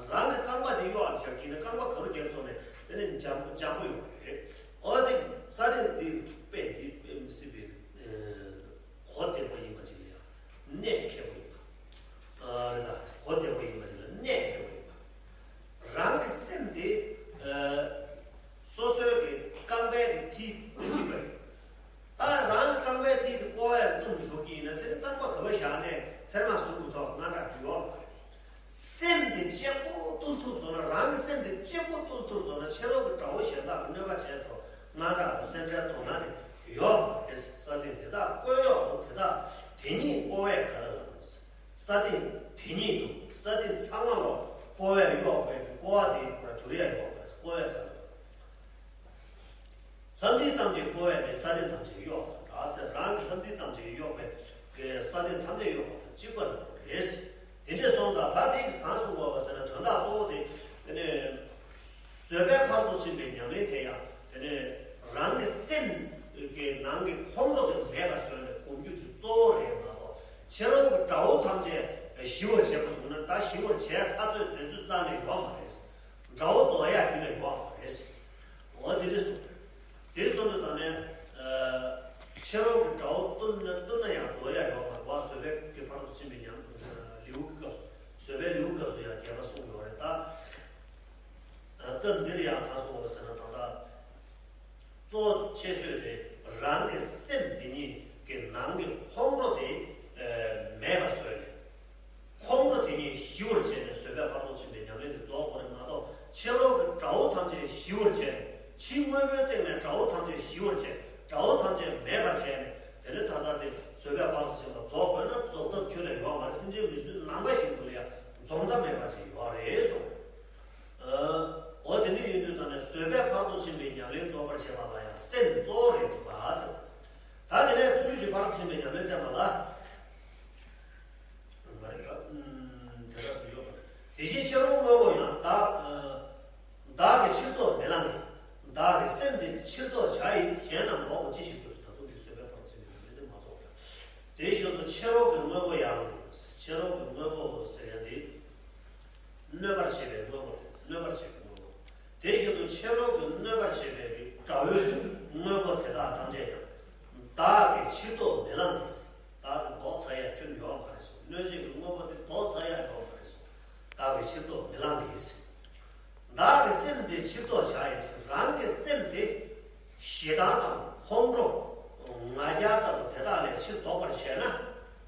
འདྲ། རང་གི་རྐང་པ་དེ་གཡོགས་ལ་བཞག་གིན་ན་རྐང་པ་ག་རུ་བརྒྱབ་སོང་ནས་དེ་ནས་འཇམ་འཇམ་པོ་ཡོང་བ་རེད། འོ་དེ་ས་སྟེང་འདི་དཔེ་འདི་དཔེ་མི་སྲིད་པའི་གོ་བདེ་པོ་ཡིན་པ་ཅིག་ལ་ཡང་གནད་འཁེལ་པོ་ཡིན་པ་རེད་ད། གོ་བདེ་པོ་ཡིན་པ་ཅིག་ལ་གནད་འཁེལ་པོ་ཡིན་པ། རང་གི་སེམས་དེ་སོ་སོའི་གི་རྐང་པའི་གི་མཐིལ་དུ་གཅིག་པ་ཡིན། ད་རང་གི་རྐང་པའི་མཐིལ་དུ་ཀོ་བས་བཏུམས་བཞག་གི་ཡིན་ན་དེ་ནི་རྐང་པ་ག་པར་བཞག་ནས་ཚེར་མ་ཟུར་དུ་ཐོག་ང་འདྲ་དུ་ཡོད་མ་རེད། སེམས་དེ་གཅིག་པོ་བཏུལ་ཐུབ་སོང་ན། རང་གི་སེམས་དེ་གཅིག་པོ་བཏུལ་ཐུབ་སོང་ན་ཕྱི་རོལ་གྱི་དགྲ་བོ་གཞན་དག་གི་གནོད་པ་བྱས་ཐོག་ང་འདྲ་དང་སེམས་ཁྲལ་དོ་སྣང་དེ་ཡོད་མ་རེད། ས་སྟེང་དེ་དག་བཀོད་གཡོག་ཏུ་དེ་དག་དེ་ཉིད་ཀོ་བས་ག་ལ་ལ་ས་སྟེང་དེ་ཉིད་དུ་ས་སྟེང་ཚང་མ་ལོག་ཀོ་བས་གཡོགས་པའི་ཀོ་བ་དེ་ཡི་ཁོ་ན་འཇུག་ཡ་ཡོད་པ་ཀོ་བས་ག་ལ་ལ། ལྷ་མཐིལ་ཙམ་གྱི་ཀོ་བས་ནི་ས་སྟེང་ཐམས་ཅད་གཡོགས་དང་འདྲ་ཟེར། རང་གི་ལྷ་མཐིལ་ཙམ་གྱིས་གཡོགས་པའི་ས་སྟེང་ཐམས་ཅད་གཡོགས་པ་དང་གཅིག་པ་རེད། དེ་འདྲས་སོང་ཙང་ད་དེ་གིས་གང་གསུངས་པ་བ་ཟེར་ན། དོན་དག་གཙོ་བོ་དེ་དེ་ནས་བཟོད་པའི་ཕ་རོལ་ཏུ་ཕྱིན་པའི་ཉམས་ལེན་དེ་ཡང་དེ་ནས་རང་གི་སེམས་ཀྱི་ནང་གི་ཁོང་ཁྲོ་དེ་མེད་པ་བཟོས་ནས་སྒོམ་རྒྱུ་ཅིག་གཙོ་བོ་རེད་མ་གཏོགས། ཕྱི་རོལ་གྱི་དགྲ་བོ་ཐམས་ཅད་ཞི་བར་བྱེད་པ་བྱུང་ན་ད་ཞི་བར་བྱེད་ཚར་ཚོད་དེ་ཚོད་རྩ་ནས་ཡོད་མ་རེད། དགྲ་བོ་རྫོགས་ཡ་ཁྱོན་ནས་ཡོད་མ་རེད། འོ་དེ་འདྲ་གསུངས། དེ་གསུངས་དུས་ད་ནས་ཨ་ཕྱི་རོལ་གྱི་དགྲ་བོ་བཏུལ་ན་བཏུལ་ན་ཡང་རྫོགས་ཡ་ཡོད་མ་རེད་པ། བཟོད་པའི་གི་ཕ་རོལ་ཏུ་ཕྱིན་པའི་ཉམས་ལེའུ་གི་སྐབས་སུ། བཟོད་པའི་ལེའུ་སྐབས་སུ་ཡང་རྒྱས་པ་གསུངས་ཡོད་རེད་ད། ཨ་སྐབས་འདིར་ཡང་གང་གསུངས་པ་ཟེར་ན། ད་ལྟ་གཙོ་ཆེ་ཤོས་དེ་རང་གི་སེམས་དེ་ཉིད་ཀྱི་ནང་གི་ཁོང་ཁྲོ་དེ་ཨ་མེད་པ་བཟོས་ནས། ཁོང་ཁྲོ་དེ་ཉིད་ཞི་བར་བྱས་ནས་བཟོད་པའི་ཕ་རོལ་ཏུ་ཕྱིན་པའི་ཉམས་ལེན་དེ་རྫོགས་དགོས་རེད་མ་གཏོགས། ཕྱི་རོལ་གྱི་དགྲ་བོ་ཐམས་ཅད་ཞི་བར་བྱས་ནས། ཕྱི་དངོས་པོའི་སྟེང་ནས་དགྲ་བོ་ཐམས་ཅད་ཞི་བར་བྱས། དགྲ་བོ་ཐམས་ཅད་མེད་པར་བྱས་ནས། དེ་ནས་ད་ལྟ་དེ་བཟོད་པའི་ཕ་རོལ་ཏུ་ཕྱིན་པ་རྫོགས་དགོས་ན་རྫོགས་ཐབས་ཁྱོན་ནས་ཡོད་མ་རེད། སེམས་ཅན་མི་གསོད་ནམ་མཁའ་བཞིན་དུ་ལ་ཡང་རྫོགས་མཐའ་མེད་པ་ཅིག་ཡོད་རེད་གསུངས། ཨ་འོ་དེ་འདྲ་ཡིན་དུས་ད་ནས་བཟོད་པའི་ཕ་རོལ་ཏུ་ཕྱིན་པའི་ཉམས་ལེན་རྫོགས་པར་བྱེད་པ་ལ་ཡང་སེམས་གཙོ་བོ་རེད་འདུག་ག་ཟེར། ད་དེ་ནས་བརྩོན་འགྲུས་ཀྱི་ཕ་རོལ་ཏུ་ཕྱིན་པའི་ཉམས་ལེན་བསྟན་པ་ལ། མ་རེད་ད། ཨུམ། དེ་ལྟར་དུ་ཡོད་པ། དེ་བཞིན་ཕྱི་རོལ་དངོས་པོ་ཡང་། བདག་ཨ་བདག་གི་ཕྱིར་ལྡོག་མེད་ལམ་གྱིས། བདག་གི་སེམས་དེ་ཕྱིར་ལྡོག་བྱ་ཡི། གཞན་རྣམས་ལྡོག་པར་ཅི་ཞིག་དགོས། ད་དུང་འདི་བཟོད་པའི་ཕ་རོལ་ཏུ་ཕྱིན་པའི་ཉམས་ལེན་དེ་མ་རྫོགས་པ། དེ་བཞིན་དུ་ཕྱི་རོལ་གྱི་དངོས་པོ་ཡང་། ཕྱི་རོལ་གྱི་དངོས་པོ་ཟེར་ཡ་འདི་གནོད་པར་བྱེད་པའི་དངོས་པོ་རེད། གནོད་པར་བྱེད་པའི་དངོས་པོ། དེ་བཞིན་དུ་ཕྱི་རོལ་གྱི་གནོད་པར་བྱེད་པའི་དགྲ་བོའི་དངོས་པོ་དེ་དག་ཐམས་ཅད་ཀྱང་བདག་གི་ཕྱིར་ལྡོག་མེད་ལམ་གྱིས། བདག་གི་ལྡོག་ཚར་ཡ་ཁྱོན་ཡོད་མ་རེད་གསུངས། གནོད་བྱེད་ཀྱི་དངོས་པོ་དེ་ལྡོག་ཚར་ཡ་ཡོད་མ་རེད་གསུངས། བདག་གི་ཕྱིར་ལྡོག་མེད་ལམ་གྱིས། བདག་གི་སེམས་དེ་ཕྱིར་ལྡོག་བྱ་ཡི། རང་གི་སེམས་དེ་ཞེ་སྡང་དང་ཁོང་ཁྲོ་ང་རྒྱལ་ལྟ་བུ་དེ་དག་ལས་ཕྱིར་ལྡོག་པར་བྱས་ན།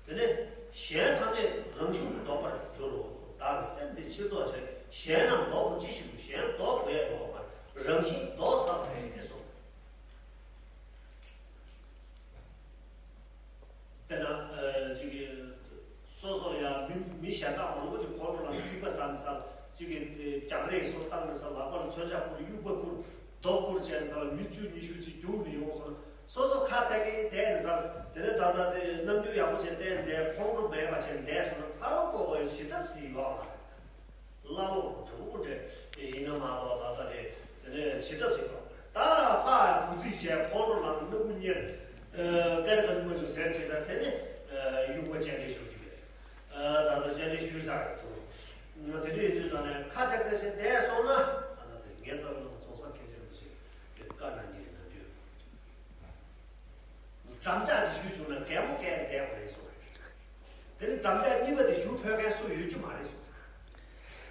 དེ་ནས་གཞན་ཐམས་ཅད་རང་བཞིན་དུ་ལྡོག་པར་འགྱུར་རོ་གསུངས། བདག་གི་སེམས་དེ་ཕྱིར་ལྡོག་བྱ་ཡི། གཞན་རྣམས་ལྡོག་པར་ཅི་ཞིག་དགོས། གཞན་ལྡོག་དགོས་ཡ་ཡོད་མ་རེད། རང་བཞིན་ལྡོག་ཚར་བ་རེད་གསུངས། དཔེར་ན་ཨ་ཅིག་གིས་སོ་སོར་ཡང་མི་མི་གཞན་དག་མང་པོ་ཅིག་ཁོང་ཁྲོ་ལངས་ནས་ཚིག་པ་ཟ་ནས་ས་ལ་ཅིག་གིས་རྒྱག་རེས་སོགས་བཏང་ནས་ས་ལ་ལག་པ་ལ་མཚོན་ཆ་ཁུར། དབྱུག་པ་ཁུར། རྡོ་ཁུར་བྱས་ནས་ས་ལ་མི་བཅུ་ཉི་ཤུ་ཅིག་རྒྱུགས་ནས་ཡོང་སོང་ན། སོ་སོ་ཁ་ཚ་གིན་བསྡད་ནས་ས་ལ། དེ་ནས་ད་ལྟ་དེ་རྣམ་འགྱུར་ཡག་པོ་བྱས་བསྡད་ནས་བསྡད། ཁོང་ཁྲོ་མེད་པ་བྱས་བསྡད་སོང་ན། ཕ་རོལ་པོ་བའི་བྱེད་ཐབས་ཟིག་ཡོད་མ་རེད། བླ་ལོག་གྲུ་གུ་འདྲ་ཡིན་ན་མ་གཏོགས། ད་ལྟ་དེ་དེ་ནས་བྱེད་ཐབས་ཟིག་ཡོད་མ་རེད། ད་ཕར་བུ་རྫི་བྱས། ཁོང་ཁྲོ་ལངས། སྣ་ཁུག་གཉེར། ཨ་སྐད་ཆ་ག་ཚོད་མ་ཚོད་ཟེར་བྱས། ད་དེ་ནས་ཨ་དབྱུག་པ་སྤྱན་འདྲེན་ཞུ་གི་རེད། ཨ་ད་ལྟ་སྤྱན་འདྲེན་ཞུས་ཚར་རེད་འདུག་དེ་འདྲ་ཡིན་དུས་ད་ནས་ཁ་ཚ་ཚ་བྱས་བསྡད་སོང་ན། ཨ་ད་དེ་ངའི་རྩ་བ་ནང་རྫོང་སར་མཁན་ཆེན་རིན་པོ་ཆེ་གིས་བཀའ་གནང་གི་རེད། ནམ་རྒྱུན་འགྲམ་ལྕག་ཅིག་གཞུས་བྱུང་ན་གད་མོ་བགད་དེ་བསྡད་དགོས་རེད་གསུངས། དེ་ནས་འགྲམ་ལྕག་གཉིས་པ་དེ་གཞུ་ཕོད་མཁན་སུ་ཡོད་ཀྱི་མ་རེད་གསུངས།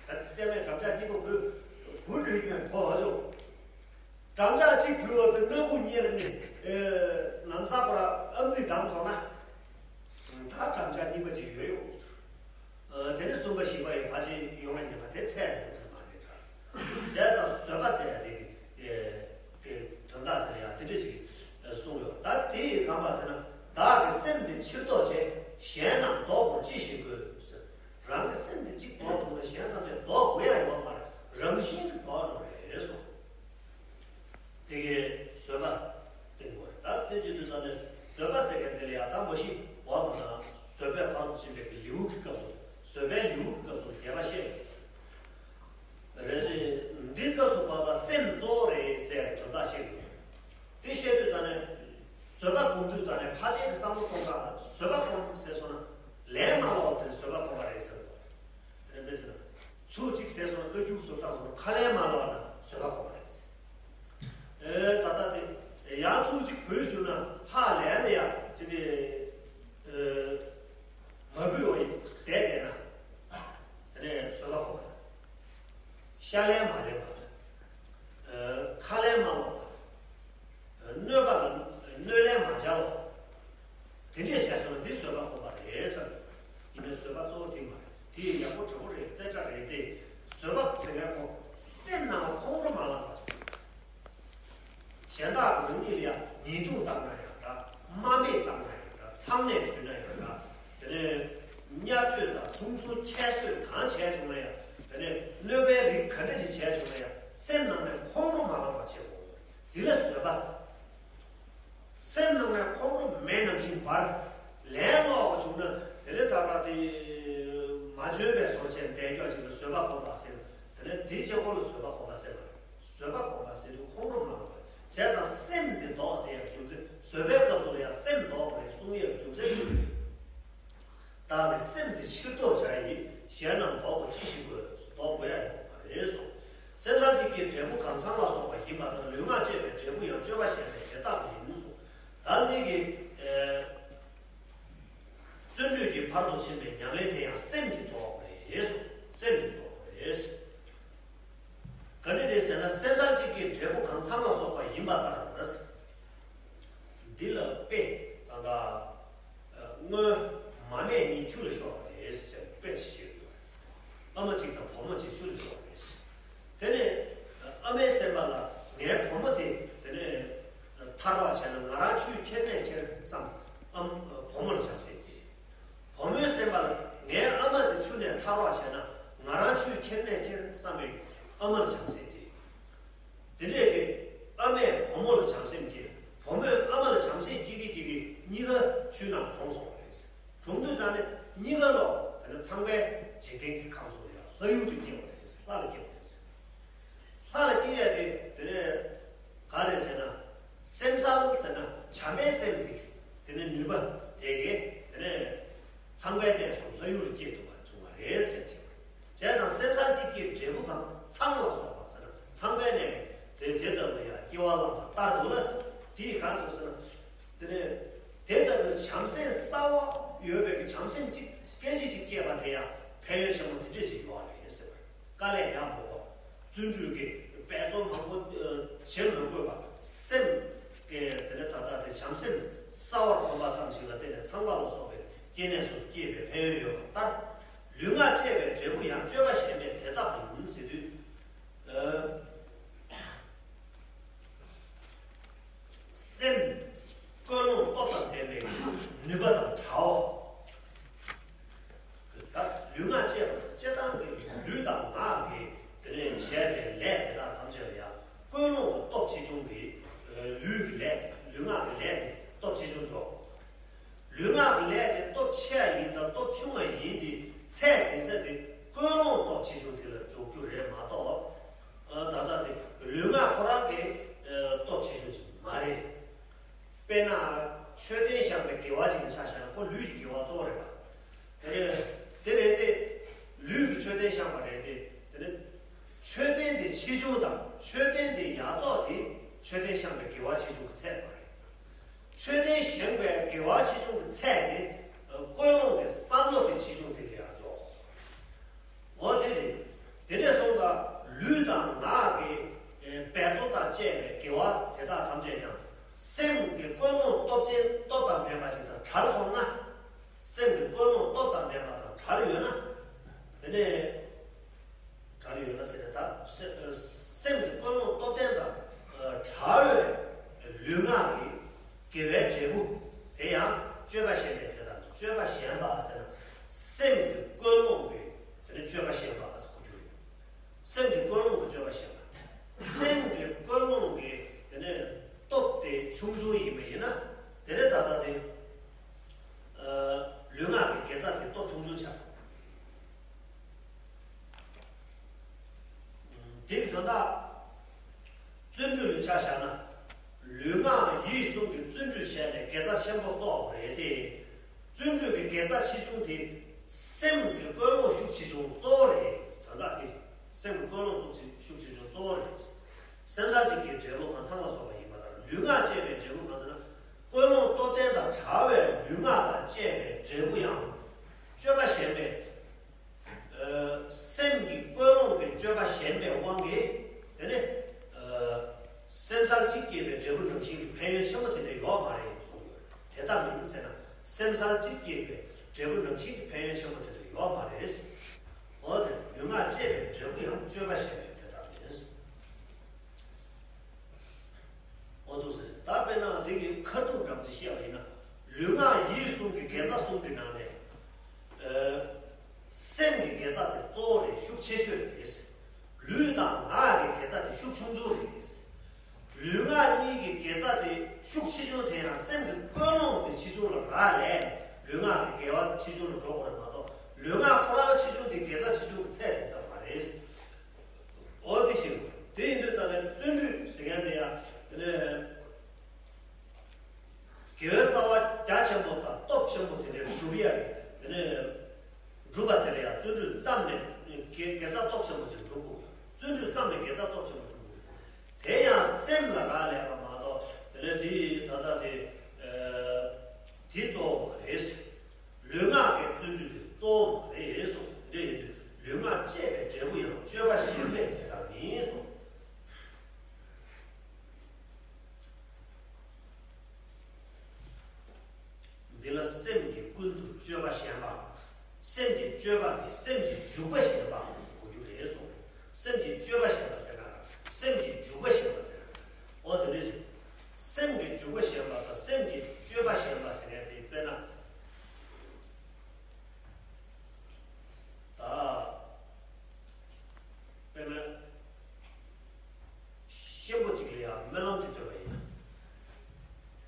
ད་ལྟ་མས་འགྲམ་ལྕག་གཉིས་པ་གུ་གུ་ལུས་ཀྱི་མེད་གོ་བ་ཅོ། འགྲམ་ལྕག་གཅིག་གུ་བ་དེ་སྣ་ཁུག་གཉེར་ནས་ཨེ་ལམ་སང་ཁོ་ར་ཨམ་ཙིག་བསྡམས་སོང་ན། ད་འགྲམ་ལྕག་གཉིས་པ་ཅིག་ཡོད་ཡོད་ཀྱི་འདུག་ཨ་དེ་ནས་གསུམ་པ་བཞི་པ་ཡི་ཕལ་ཆེར་ཡོང་ཡ་ཉེན་ཁ་དེ་ཚད་མེད་པ་མ་རེད་ད། བྱས་ཙང་བཟོད་པ་ཟེར་ཡ་དེ་གི་ཨེ་གི་དོན་དག་དེ་ལ་ཡང་དེ་འདྲ་ཅིག་གསུངས་ཡོད། ད་དེ་ཡི་གང་པ་ཟེར་ན། བདག་གི་སེམས་དེ་ཕྱིར་ལྡོག་བྱས། གཞན་རྣམས་ལྡོག་པར་ཅི་ཞིག་དགོས་ཟེར། རང་གི་སེམས་དེ་གཅིག་ལྡོག་ཐུབ་ན་གཞན་ཐམས་ཅད་ལྡོག་དགོས་ཡ་ཡོད་མ་རེད། རང་བཞིན་གྱིས་ལྡོག་འགྲོ་རེད་གསུངས། དེ་གའི་བཟོད་པ་བསྟེན་དགོས་རེད། ད་དེ་བྱེད་དུས་ད་ནས་བཟོད་པ་ཟེར་མཁན་དེ་ལ་ཡ་ད་མ་གཞི་འོག་མ་དང་བཟོད་པའི་ཕ་རོལ་ཏུ་ཕྱིན་པའི་གི་ལེའུ་གི་སྐབས་སུ། བཟོད་པའི་ལེའུ་གི་སྐབས་སུ་རྒྱས་པ་བཤད་ཡོད་རེད། འདི་སྐབས་སུ་བབ་པ་སེམས་གཙོ་བོ་རེད་ཟེར་དོན་དག་བཤད་ཡོད། དེ་བཤད་དུས་ད་ནས་བཟོད་པ་སྒོམ་དུས་ད་ནས་ཕལ་ཆེར་གྱི་བསམ་བློ་གཏོང་སྟངས་ལ་བཟོད་པ་སྒོམ་ཟེར་སོང་ན་ལན་མ་སློག་པ་དེ་བཟོད་པ་སྒོམ་པ་རེད་ཟེར་བ། དེ་ནས་དཔེ་བྱས་ན། ཚིག་གཅིག་ཟེར་སོང་ན་བཀའ་བཀྱོན་བཟོ་སྟངས་སོང་ན་ཁ་ལན་མ་སློག་ན་བཟོད་པ་སྒོམ་པ་རེད་ཟེར། ཨེ་ད་ལྟ་དེ་ཡང་ཚིག་གཅིག་བུད་བྱུང་ན་ཧ་ལས་ལ་ཡ་ཅི་ནས་ཨེ་མ་བུད་བ་ཡིན་བསྡད་བསྡད་ན་དེ་ནས་བཟོད་པ་སྒོམ་པ། ཤ་ལན་མ་ལེན་པ། ཨེ་ཁ་ལན་མ་སློག་པ། གནོད་པ་ལ་གནོད་ལན་མ་འཇལ་བ། དེ་འདྲས་བྱས་སོང་ན་དེ་བཟོད་པ་སྒོམ་པ་རེད་ཟེར། ཡིན་ནའི་བཟོད་པ་གཙོ་བོ་དེ་མ་རེད། དེ་ཡག་པོ་དྲང་པོ་རེད། རྩེ་གྲ་རེད་དེ། བཟོད་པ་ཟེར་མཁན་ཁོ་སེམས་ནང་ལ་ཁོང་ཁྲོ་མ་ལངས་པ་བྱེད། གཞན་དག་གི་ཉིད་ལ་ཡང་ཉེས་རྡུང་བཏང་ན་ཡང་འདྲ། དམའ་འབེབས་བཏང་ན་ཡང་འདྲ། མཚང་ནས་བྲུས་ན་ཡང་འདྲ། དེ་ནས་བརྙས་བཅོས་དང་མཐོང་ཆུང་ཁྱད་གསོད་གང་བྱས་བྱུང་ན་ཡང་། དེ་ནས་གནོད་པའི་རིགས་ག་འདྲ་ཞིག་བྱས་བྱུང་ན་ཡང་། སེམས་ནང་ནས་ཁོང་ཁྲོ་མ་ལངས་པ་བྱེད་དགོས། དེ་ལ་བཟོད་པ་ཟེར། སེམས་ནང་ནས་ཁོང་ཁྲོ་མེད་ནང་བཞིན་འབར། ལན་སློག་པ་བྱུང་ན་དེ་ལས་ད་ལྟ་དེ་མ་འཇོན་པའི་བཟོ་བྱས་བསྡད་རྒྱུ་ཅིག་ལ་བཟོད་པ་སྒོམ་པ་ཟེར། དེ་ནས་དེའི་བྱེད་སྒོ་ལ་བཟོད་པ་སྒོམ་པ་ཟེར་བ་རེད། བཟོད་པ་སྒོམ་པ་ཟེར་དུས་ཁོང་ཁྲོ་མ་ལངས་པ་བྱས་ཙང་སེམས་འདི་ལྡོག་ཟེར་ཡག་རྒྱུ་མཚན། བཟོད་པའི་སྐབས་སུ་ལ་ཡང་སེམས་ལྡོག་པ་རེད་གསུང་ཡག་རྒྱུ་མཚན་འདི་རེད། བདག་གི་སེམས་འདི་ཕྱིར་ལྡོག་བྱ་ཡི། གཞན་རྣམས་ལྡོག་པར་ཅི་ཞིག་དགོས། ལྡོག་དགོས་ཡ་ཡོད་མ་རེད་གསུངས། སེམས་ཙམ་གཅིག་གི་འབྲས་བུ་གང་ཚང་ལ་སོགས་པ་ཡིན་པ་ལྟར་ལུས་ངག་བཅས་པའི་འབྲས་བུ་ཡང་སྤྱོད་པ་གཞན་ལས་དེ་ལྟ་བུ་ཡིན་གསུངས། ད་འདི་གི་ཨེ་བརྩོན་འགྲུས་ཀྱི་ཕ་རོལ་ཏུ་ཕྱིན་པའི་ཉམས་ལེན་དེ་ཡང་སེམས་ཀྱིས་རྫོགས་པ་རེད་གསུངས། སེམས་ཀྱིས་རྫོགས་པ་རེད། ག་འདྲ་རེད་ཟེར་ན་སེམས་ཙམ་གཅིག་གི་འབྲས་བུ་གང་ཚང་ལ་སོགས་པ་ཡིན་པ་ལྟར། འདི་ལ་དཔེ་ད་ལྟ་སྔོན་མ་སྨད་གཉིས་ཆུ་ལ་ཤོར་བ་རེད་ཟེར་དཔེ་ཅིག་བཤད་ཡོད། ཨ་མ་གཅིག་དང་བུ་མོ་གཅིག་ཆུ་ལ་ཤོར་བ་རེད་ཟེར། དེ་ནས་ཨ་མའི་སེམས་པ་ལ་ངའི་བུ་མོ་དེ་དེ་ནས་ཐར་བ་བྱས་ན་ང་རང་ཆུས་ཁྱེར་ནས་ཁྱེར་བསམ། ཨ་བུ་མོ་ལ་བྱམས་བརྩེ་སྐྱེས། བུ་མོའི་སེམས་པ་ལ་ངའི་ཨ་མ་དེ་ཆུ་ནས་ཐར་བ་བྱས་ན་ང་རང་ཆུས་ཁྱེར་ནས་ཁྱེར་བསམ་པའི་ཨ་མ་ལ་བྱམས་བརྩེ་སྐྱེས། དེ་འདྲས་ཀྱི་ཨ་མས་བུ་མོ་ལ་བྱམས་སེམས་སྐྱེས། བུ་མོས་ཨ་མ་ལ་བྱམས་སེམས་སྐྱེ་གི་སྐྱེ་གི་གཉིས་ཀ་ཆུའི་ནང་གྲོངས་སོང་བ་རེད། གྲོངས་དུས་ཙང་ནས་གཉིས་ཀ་ལོ་དེ་ནས་ཚངས་པའི་འཇིག་རྟེན་གྱི་ཁམས་སུ་ཡང་ལྷ་ཡུལ་དུ་སྐྱེས་པ་རེད། ལྷ་ལ་སྐྱེས་པ་རེད། ལྷ་ལ་སྐྱེས་ཡ་དེ་དེ་ནས་ག་རེ་ཟེར་ན། སེམས་ཙམ་ཟེར་ན་བྱམས་པའི་སེམས་དེ་དེ་ནས་ནུས་པ་དེ་གས་དེ་ནས་ཚངས་པའི་གནས་སུ་ལྷ་ཡུལ་ལ་སྐྱེས་ཐུབ་པ་བྱུང་བ་རེད་ཟེར་གྱི། བྱས་ཙང་སེམས་ཙམ་གཅིག་གི་འབྲས་བུ་གང་ཚང་ལ་སོགས་པ་ཟེར་ན་ཚངས་པའི་གནས་དེ་དེ་ལྟ་བུ་ཡང་སྐྱེ་བ་བླངས་པ་ལྟར་དུ་ལ་ཟེར། དེ་གང་ཟེར་ཟེར་ན། དེ་ནས་དེ་ལྟ་བུའི་བྱམས་སེམས་གསར་བ་ཡོད་པའི་གི་བྱམས་སེམས་གཅིག་སྐད་ཅིག་གཅིག་སྐྱེས་པ་དེ་ཡང་ཕན་ཡོན་ཆེན་མོ་དེ་འདྲས་ཞིག་ཡོད་རེད་ཟེར་བ། དཀའ་ལས་རྒྱག་དགོས་པ། བརྩོན་འགྲུས་ཀྱི་འབད་རྩོལ་མང་པོ་ཨ་བྱེད་མི་དགོས་པ། སེམས་ཀྱི་དེ་ནས་ད་ལྟ་དེ་བྱམས་སེམས་གསར་བར་གོམས་པ་ཙམ་ཞིག་ལ་བརྟེན་ནས་ཚངས་པ་ལ་སོགས་པའི་སྐྱེ་གནས་སུ་སྐྱེས་པའི་ཕན་ཡོན་ཡོད་པ་ལྟར། ལུས་ངག་བཅས་པའི་འབྲས་བུ་ཡང་སྤྱོད་པ་གཞན་པའི་དེ་ལྟ་བུ་ཡིན་ཟེར་དུས། ཨ། སེམས་ཀུན་སློང་སྟོབས་དང་ལྡན་པའི་ནུས་པ་དང་བྲལ་བ། ད་ལུས་ངག་བཅས་པ་སྤྱིར་བཏང་གི་ལུས་དང་ངག་གི་དེ་ནས་བྱས་པའི་ལས་དེ་དག་ཐམས་ཅད་ལ་ཡང་ཀུན་སློང་གི་སྟོབས་ཆེ་ཆུང་གིས་ལུས་ཀྱི་ལས་ལུས་ངག་གི་ལས་དེ་སྟོབས་ཆེ་ཆུང་འཇོག་ལུས་ངག་གི་ལས་དེ་སྟོབས་ཆེ་བ་ཡིན་དང་སྟོབས་ཆུང་བ་ཡིན་དེ་ཚད་འཛིན་ས་དེ་ཀུན་སློང་སྟོབས་ཆེ་ཆུང་དེ་ལ་འཇོག་རྒྱུ་རེད་མ་གཏོགས། ཨ་ད་ལྟ་དེ་ལུས་ངག་ཁོ་རང་གི་ཨ་སྟོབས་ཆེ་ཆུང་ཞིག་མ་རེད། དཔེར་ན་མཆོད་རྟེན་བཞེངས་པའི་དགེ་བ་ཅིག་ལ་ཆ་བཞག་ན་ཁོ་ལུས་ཀྱི་དགེ་བ་གཙོ་བོ་རེད་པ། དེ་རེད། དེ་རེད་དེ། ལུས་ཀྱི་མཆོད་རྟེན་བཞེངས་པ་རེད་དེ། དེ་ནི་མཆོད་རྟེན་དེ་ཆེ་ཆུང་དང་མཆོད་རྟེན་དེ་ཡག་བཙོག་དེ་མཆོད་རྟེན་བཞེངས་པའི་དགེ་བ་ཆེ་ཆུང་གི་ཚད་མ་རེད། མཆོད་རྟེན་བཞེངས་པའི་དགེ་བ་ཆེ་ཆུང་གི་ཚད་དེ་ཀུན་སློང་གི་བསམ་བློ་དེ་ཆེ་ཆུང་དེ་ལ་ཡང་འཇོག་འོ་དེ་རེད། དེ་འདྲས་སོང་ཙང་ལུས་དང་ངག་གི་ཨེ་འབད་རྩོལ་དང་བཅས་པའི་དགེ་བ་དེ་དག་ཐམས་ཅད་ཀྱང་སེམས་ཀྱི་ཀུན་སློང་སྟོབས་ཅན་སྟོབས་དང་ལྡན་པ་ཞིག་དང་བྲལ་སོང་ན། སེམས་ཀྱི་ཀུན་སློང་སྟོབས་དང་ལྡན་པ་དང་བྲལ་ཡོད་ན། དེ་ནས་བྲལ་ཡོད་ན་ཟེར་ཏེ་ད་སེ་ཨེ་སེམས་ཀྱི་ཀུན་སློང་སྟོབས་ལྡན་དང་ཨེ་བྲལ་བའི་ལུས་ངག་གི་དགེ་བའི་འབྲས་བུ་དེ་ཡང་སྤྱོད་པ་གཞན་པའི་དེ་དག་སྤྱོད་པ་གཞན་པ་ཟེར་ན་སེམས་ཀྱི་ཀུན་སློང་གི་ དེ་ནས་སྤྱོད་པ་ཞན་པ་ཟེར་གོ་རྒྱུ་རེད། སེམས་ཀྱི་ཀུན་སློང་གི་སྤྱོད་པ་ཞན་པ། སེམས་ཀྱི་ཀུན་སློང་གི་དེ་ནས་སྟོབས་དེ་ཆུང་ཆུང་ཡིན་པ་ཡིན་ན། དེ་ནས་ད་ལྟ་དེ་ལུས་ངག་གི་དགེ་རྩ་དེ་སྟོབས་ཆུང་ཆུང་ཆགས། དེ་གི་དོན་དག་བརྩོན་འགྲུས་ལ་ཆ་བཞག་ན། ལུས་ངག་ཡིད་གསུམ་གྱི་བརྩོན་འགྲུས་བྱས་ནས་དགེ་རྩ་ཆེན་པོ་གསོག་པ་རེད་དེ། བརྩོན་འགྲུས་ཀྱི་དགེ་རྩ་ཆེ་ཆུང་དེ་སེམས་ཀྱི་ཀུན་སློང་ཤུགས་ཆེ་ཆུང་གཙོ་བོ་རེད། དོན་དག་དེ་སེམས་ཀྱི་ཀུན་སློང་ཤུགས་ཆེ་ཤུགས་ཆེ་ཆུང་གཙོ་བོ་རེད། སེམས་ཚར་གཅིག་གི་འབྲས་བུ་གང་ཚང་ལ་སོགས་པ་ཡིན་པ་ལྟར། ལུས་ངག་བཅས་པའི་འབྲས་བུ་གང་ཟེར་ན། ཀུན་སློང་སྟོབས་ལྡན་དང་བྲལ་བའི་ལུས་ངག་དང་བཅས་པའི་འབྲས་བུ་ཡང་། སྤྱོད་པ་ཞན་པས། སེམས་ཀྱི་ཀུན་སློང་གི་སྤྱོད་པ་ཞན་པའི་དབང་གིས། དེ་ནི་སེམས་ཚར་གཅིག་སྐྱེས་པའི་འབྲས་བུ་ནང་བཞིན་གྱི་ཕན་ཡོན་ཆེན་པོ་དེ་འདྲ་ཡོད་མ་རེད་གསུངས་ཡོད། དེ་ལྟ་མིན་ཟེར་ན། སེམས་ཚར་གཅིག་སྐྱེས་པའི་འབྲས་བུ་ནང་བཞིན་གྱི་ཕན་ཡོན་ཆེན་པོ་དེ་འདྲ་ཡོད་མ་རེད། འོ་དེ་ལུས་ངག་བཅས་པའི་འབྲས་བུ་ཡང་སྤྱོད་པ་ཞན་པས་དེ་ལྟ་མིན། འོ་འདུག་ཟེར། ད་དཔེར་ན་དེ་གི་ཁ་ཐུག་འདྲ་པོ་ཅིག་བཤད་པ་ཡིན་ན། ལུས་ངག་ཡིད་གསུམ་གྱི་དགེ་རྩ་གསུམ་གྱི་ནང་ནས། ཨ། སེམས་ཀྱི་དགེ་རྩ་དེ་གཙོ་བོ་རེད། ཤུགས་ཆེ་ཤོས་རེད། ལུས་དང་ངག་གི་དགེ་རྩ་དེ་ཤུགས་ཆུང་ཆུང་རེད། ལུས་ངག་གཉིས་ཀྱི་དགེ་རྩ་དེ་ཤུགས་ཆེ་ཆུང་དེ་ཡང་སེམས་ཀྱི་ཀུན་སློང་དེ་ཆེ་ཆུང་ལ་རག་ལས་ནས་ལུས་ངག་གི་དགེ་བ་ཆེ་ཆུང་ལ་འགྲོ་དགོས་རེད་མ་གཏོགས། ལུས་ངག་ཁོ་རང་ཆེ་ཆུང་དེ་དགེ་རྩ་ཆེ་ཆུང་གི་ཚད་དེ་ཙམ་མ་རེད། འོ་དེ་བཞིན་དེ་ཡིན་དུས་ད་ནི་བརྩོན་འགྲུས་ཟེར་མཁན་དེ་ཡང་དེ་ནས་དགེ་བའི་རྩ་བ་རྒྱ་ཆེན་པོ་དང་སྟོབས་ཆེན་པོ་དེ་འདྲའི་སྒྲུབ་ཡ་རེད། དེ་ནས་སྒྲུབ་པ་དེ་ལ་ཡང་བརྩོན་འགྲུས་བརྩམས་ནས་དགེ་དགེ་རྩ་སྟོབས་ཆེན་པོ་ཅིག་སྒྲུབ་དགོས། བརྩོན་འགྲུས་བརྩམས་ནས་དགེ་རྩ་སྟོབས་ཆེན་པོ་སྒྲུབ་དགོས། དེ་ཡང་སེམས་ལ་རག་ལས་པ་མ་གཏོགས། དེ་ནས་དེ་ད་ལྟ་དེ་ཨ་དེ་གཙོ་བོ་མ་རེད། ལུས་ངག་གི་བརྩོན་འགྲུས་དེ་གཙོ་བོ་མ་རེད་གསུངས། དེ་འདྲ་ཡིན་དུས་ལུས་ངག་བཅས་པའི་འབྲས་བུ་ཡང་སྤྱོད་པ་ཞན་པས་དེ་ལྟར་མིན་གསུངས། འདི་ལ་སེམས་ཀྱི་ཀུན་ཏུ་སྤྱོད་པ་ཞན་པ། སེམས་ཀྱི་སྤྱོད་པ་དེ་སེམས་ཀྱི་འཇུག་པ་ཞན་པ་ཟེར་གོ་རྒྱུ་རེད་གསུངས། སེམས་ཀྱི་སྤྱོད་པ་ཞན་པ་ཟེར་ན་ར་སེམས་ཀྱི་འཇུག་པ་ཞན་པ་ཟེར་ན། འོ་དེ་འདྲ་ཞིག་སེམས་ཀྱི་འཇུག་པ་ཞན་པ་དང་སེམས་ཀྱི་སྤྱོད་པ་ཞན་པ་ཟེར་མཁན་དེ་དཔེར་ན། ད། དཔེར་ན། གཤིན་པོ་གཅིག་ལ་ཡང་སྨོན་ལམ་གཅིག་བཏོན་པ་ཡིན་ན།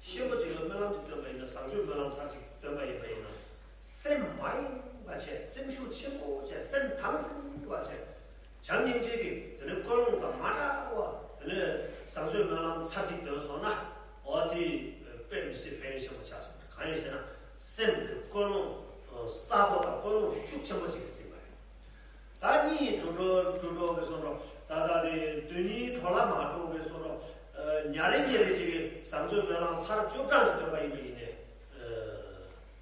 གཤིན་པོ་གཅིག་ལ་སྨོན་ལམ་གཅིག་བཏོན་པ་ཡིན་ན། བཟང་སྤྱོད་སྨོན་ལམ་ཚར་གཅིག་བཏོན་པ་ཡིན་པ་ཡིན་ན། སེམས་མ་ཡེངས་པ་བྱས། སེམས་ཤུགས་ཆེན་པོ་བྱས། སེམས་དྭངས་སིང་བ་བྱས། བྱམས་སྙིང་རྗེ་གི་དེ་ནས་ཀུན་སློང་དང་མ་འདྲ་བ། དེ་ནས་བཟང་སྤྱོད་སྨོན་ལམ་ཚར་གཅིག་བཏོན་སོང་ན། འོ་དེ་དཔེ་མི་སྲིད་ཕན་ཡོན་ཆེན་པོ་ཆགས་སོང་། གང་ཡིན་ཟེར་ན། སེམས་ཀྱི་ཀུན་སློང་གསར་པ་དང་ཀུན་སློང་ཤུགས་ཆེན་པོ་ཅིག་ཟིན་པ་རེད། ད་གཉིས་གྲོགས་གྲོགས་གྲོགས་གྲོགས་ཀྱི་སོང་འགྲོ། ད་ལྟ་དེ་དོན་གཉིས་གྲོགས་ལ་མ་གྲོགས་ཀྱི་སོང་འགྲོ། ཉ་རེ་ཉེ་རེ་ཅིག་གིས་བཟང་སྤྱོད་སྨོན་ལམ་ཚར་བཅུ་གྲངས་ཅིག་བཏོན་པ་ཡིན་པ་ཡིན་ནའི།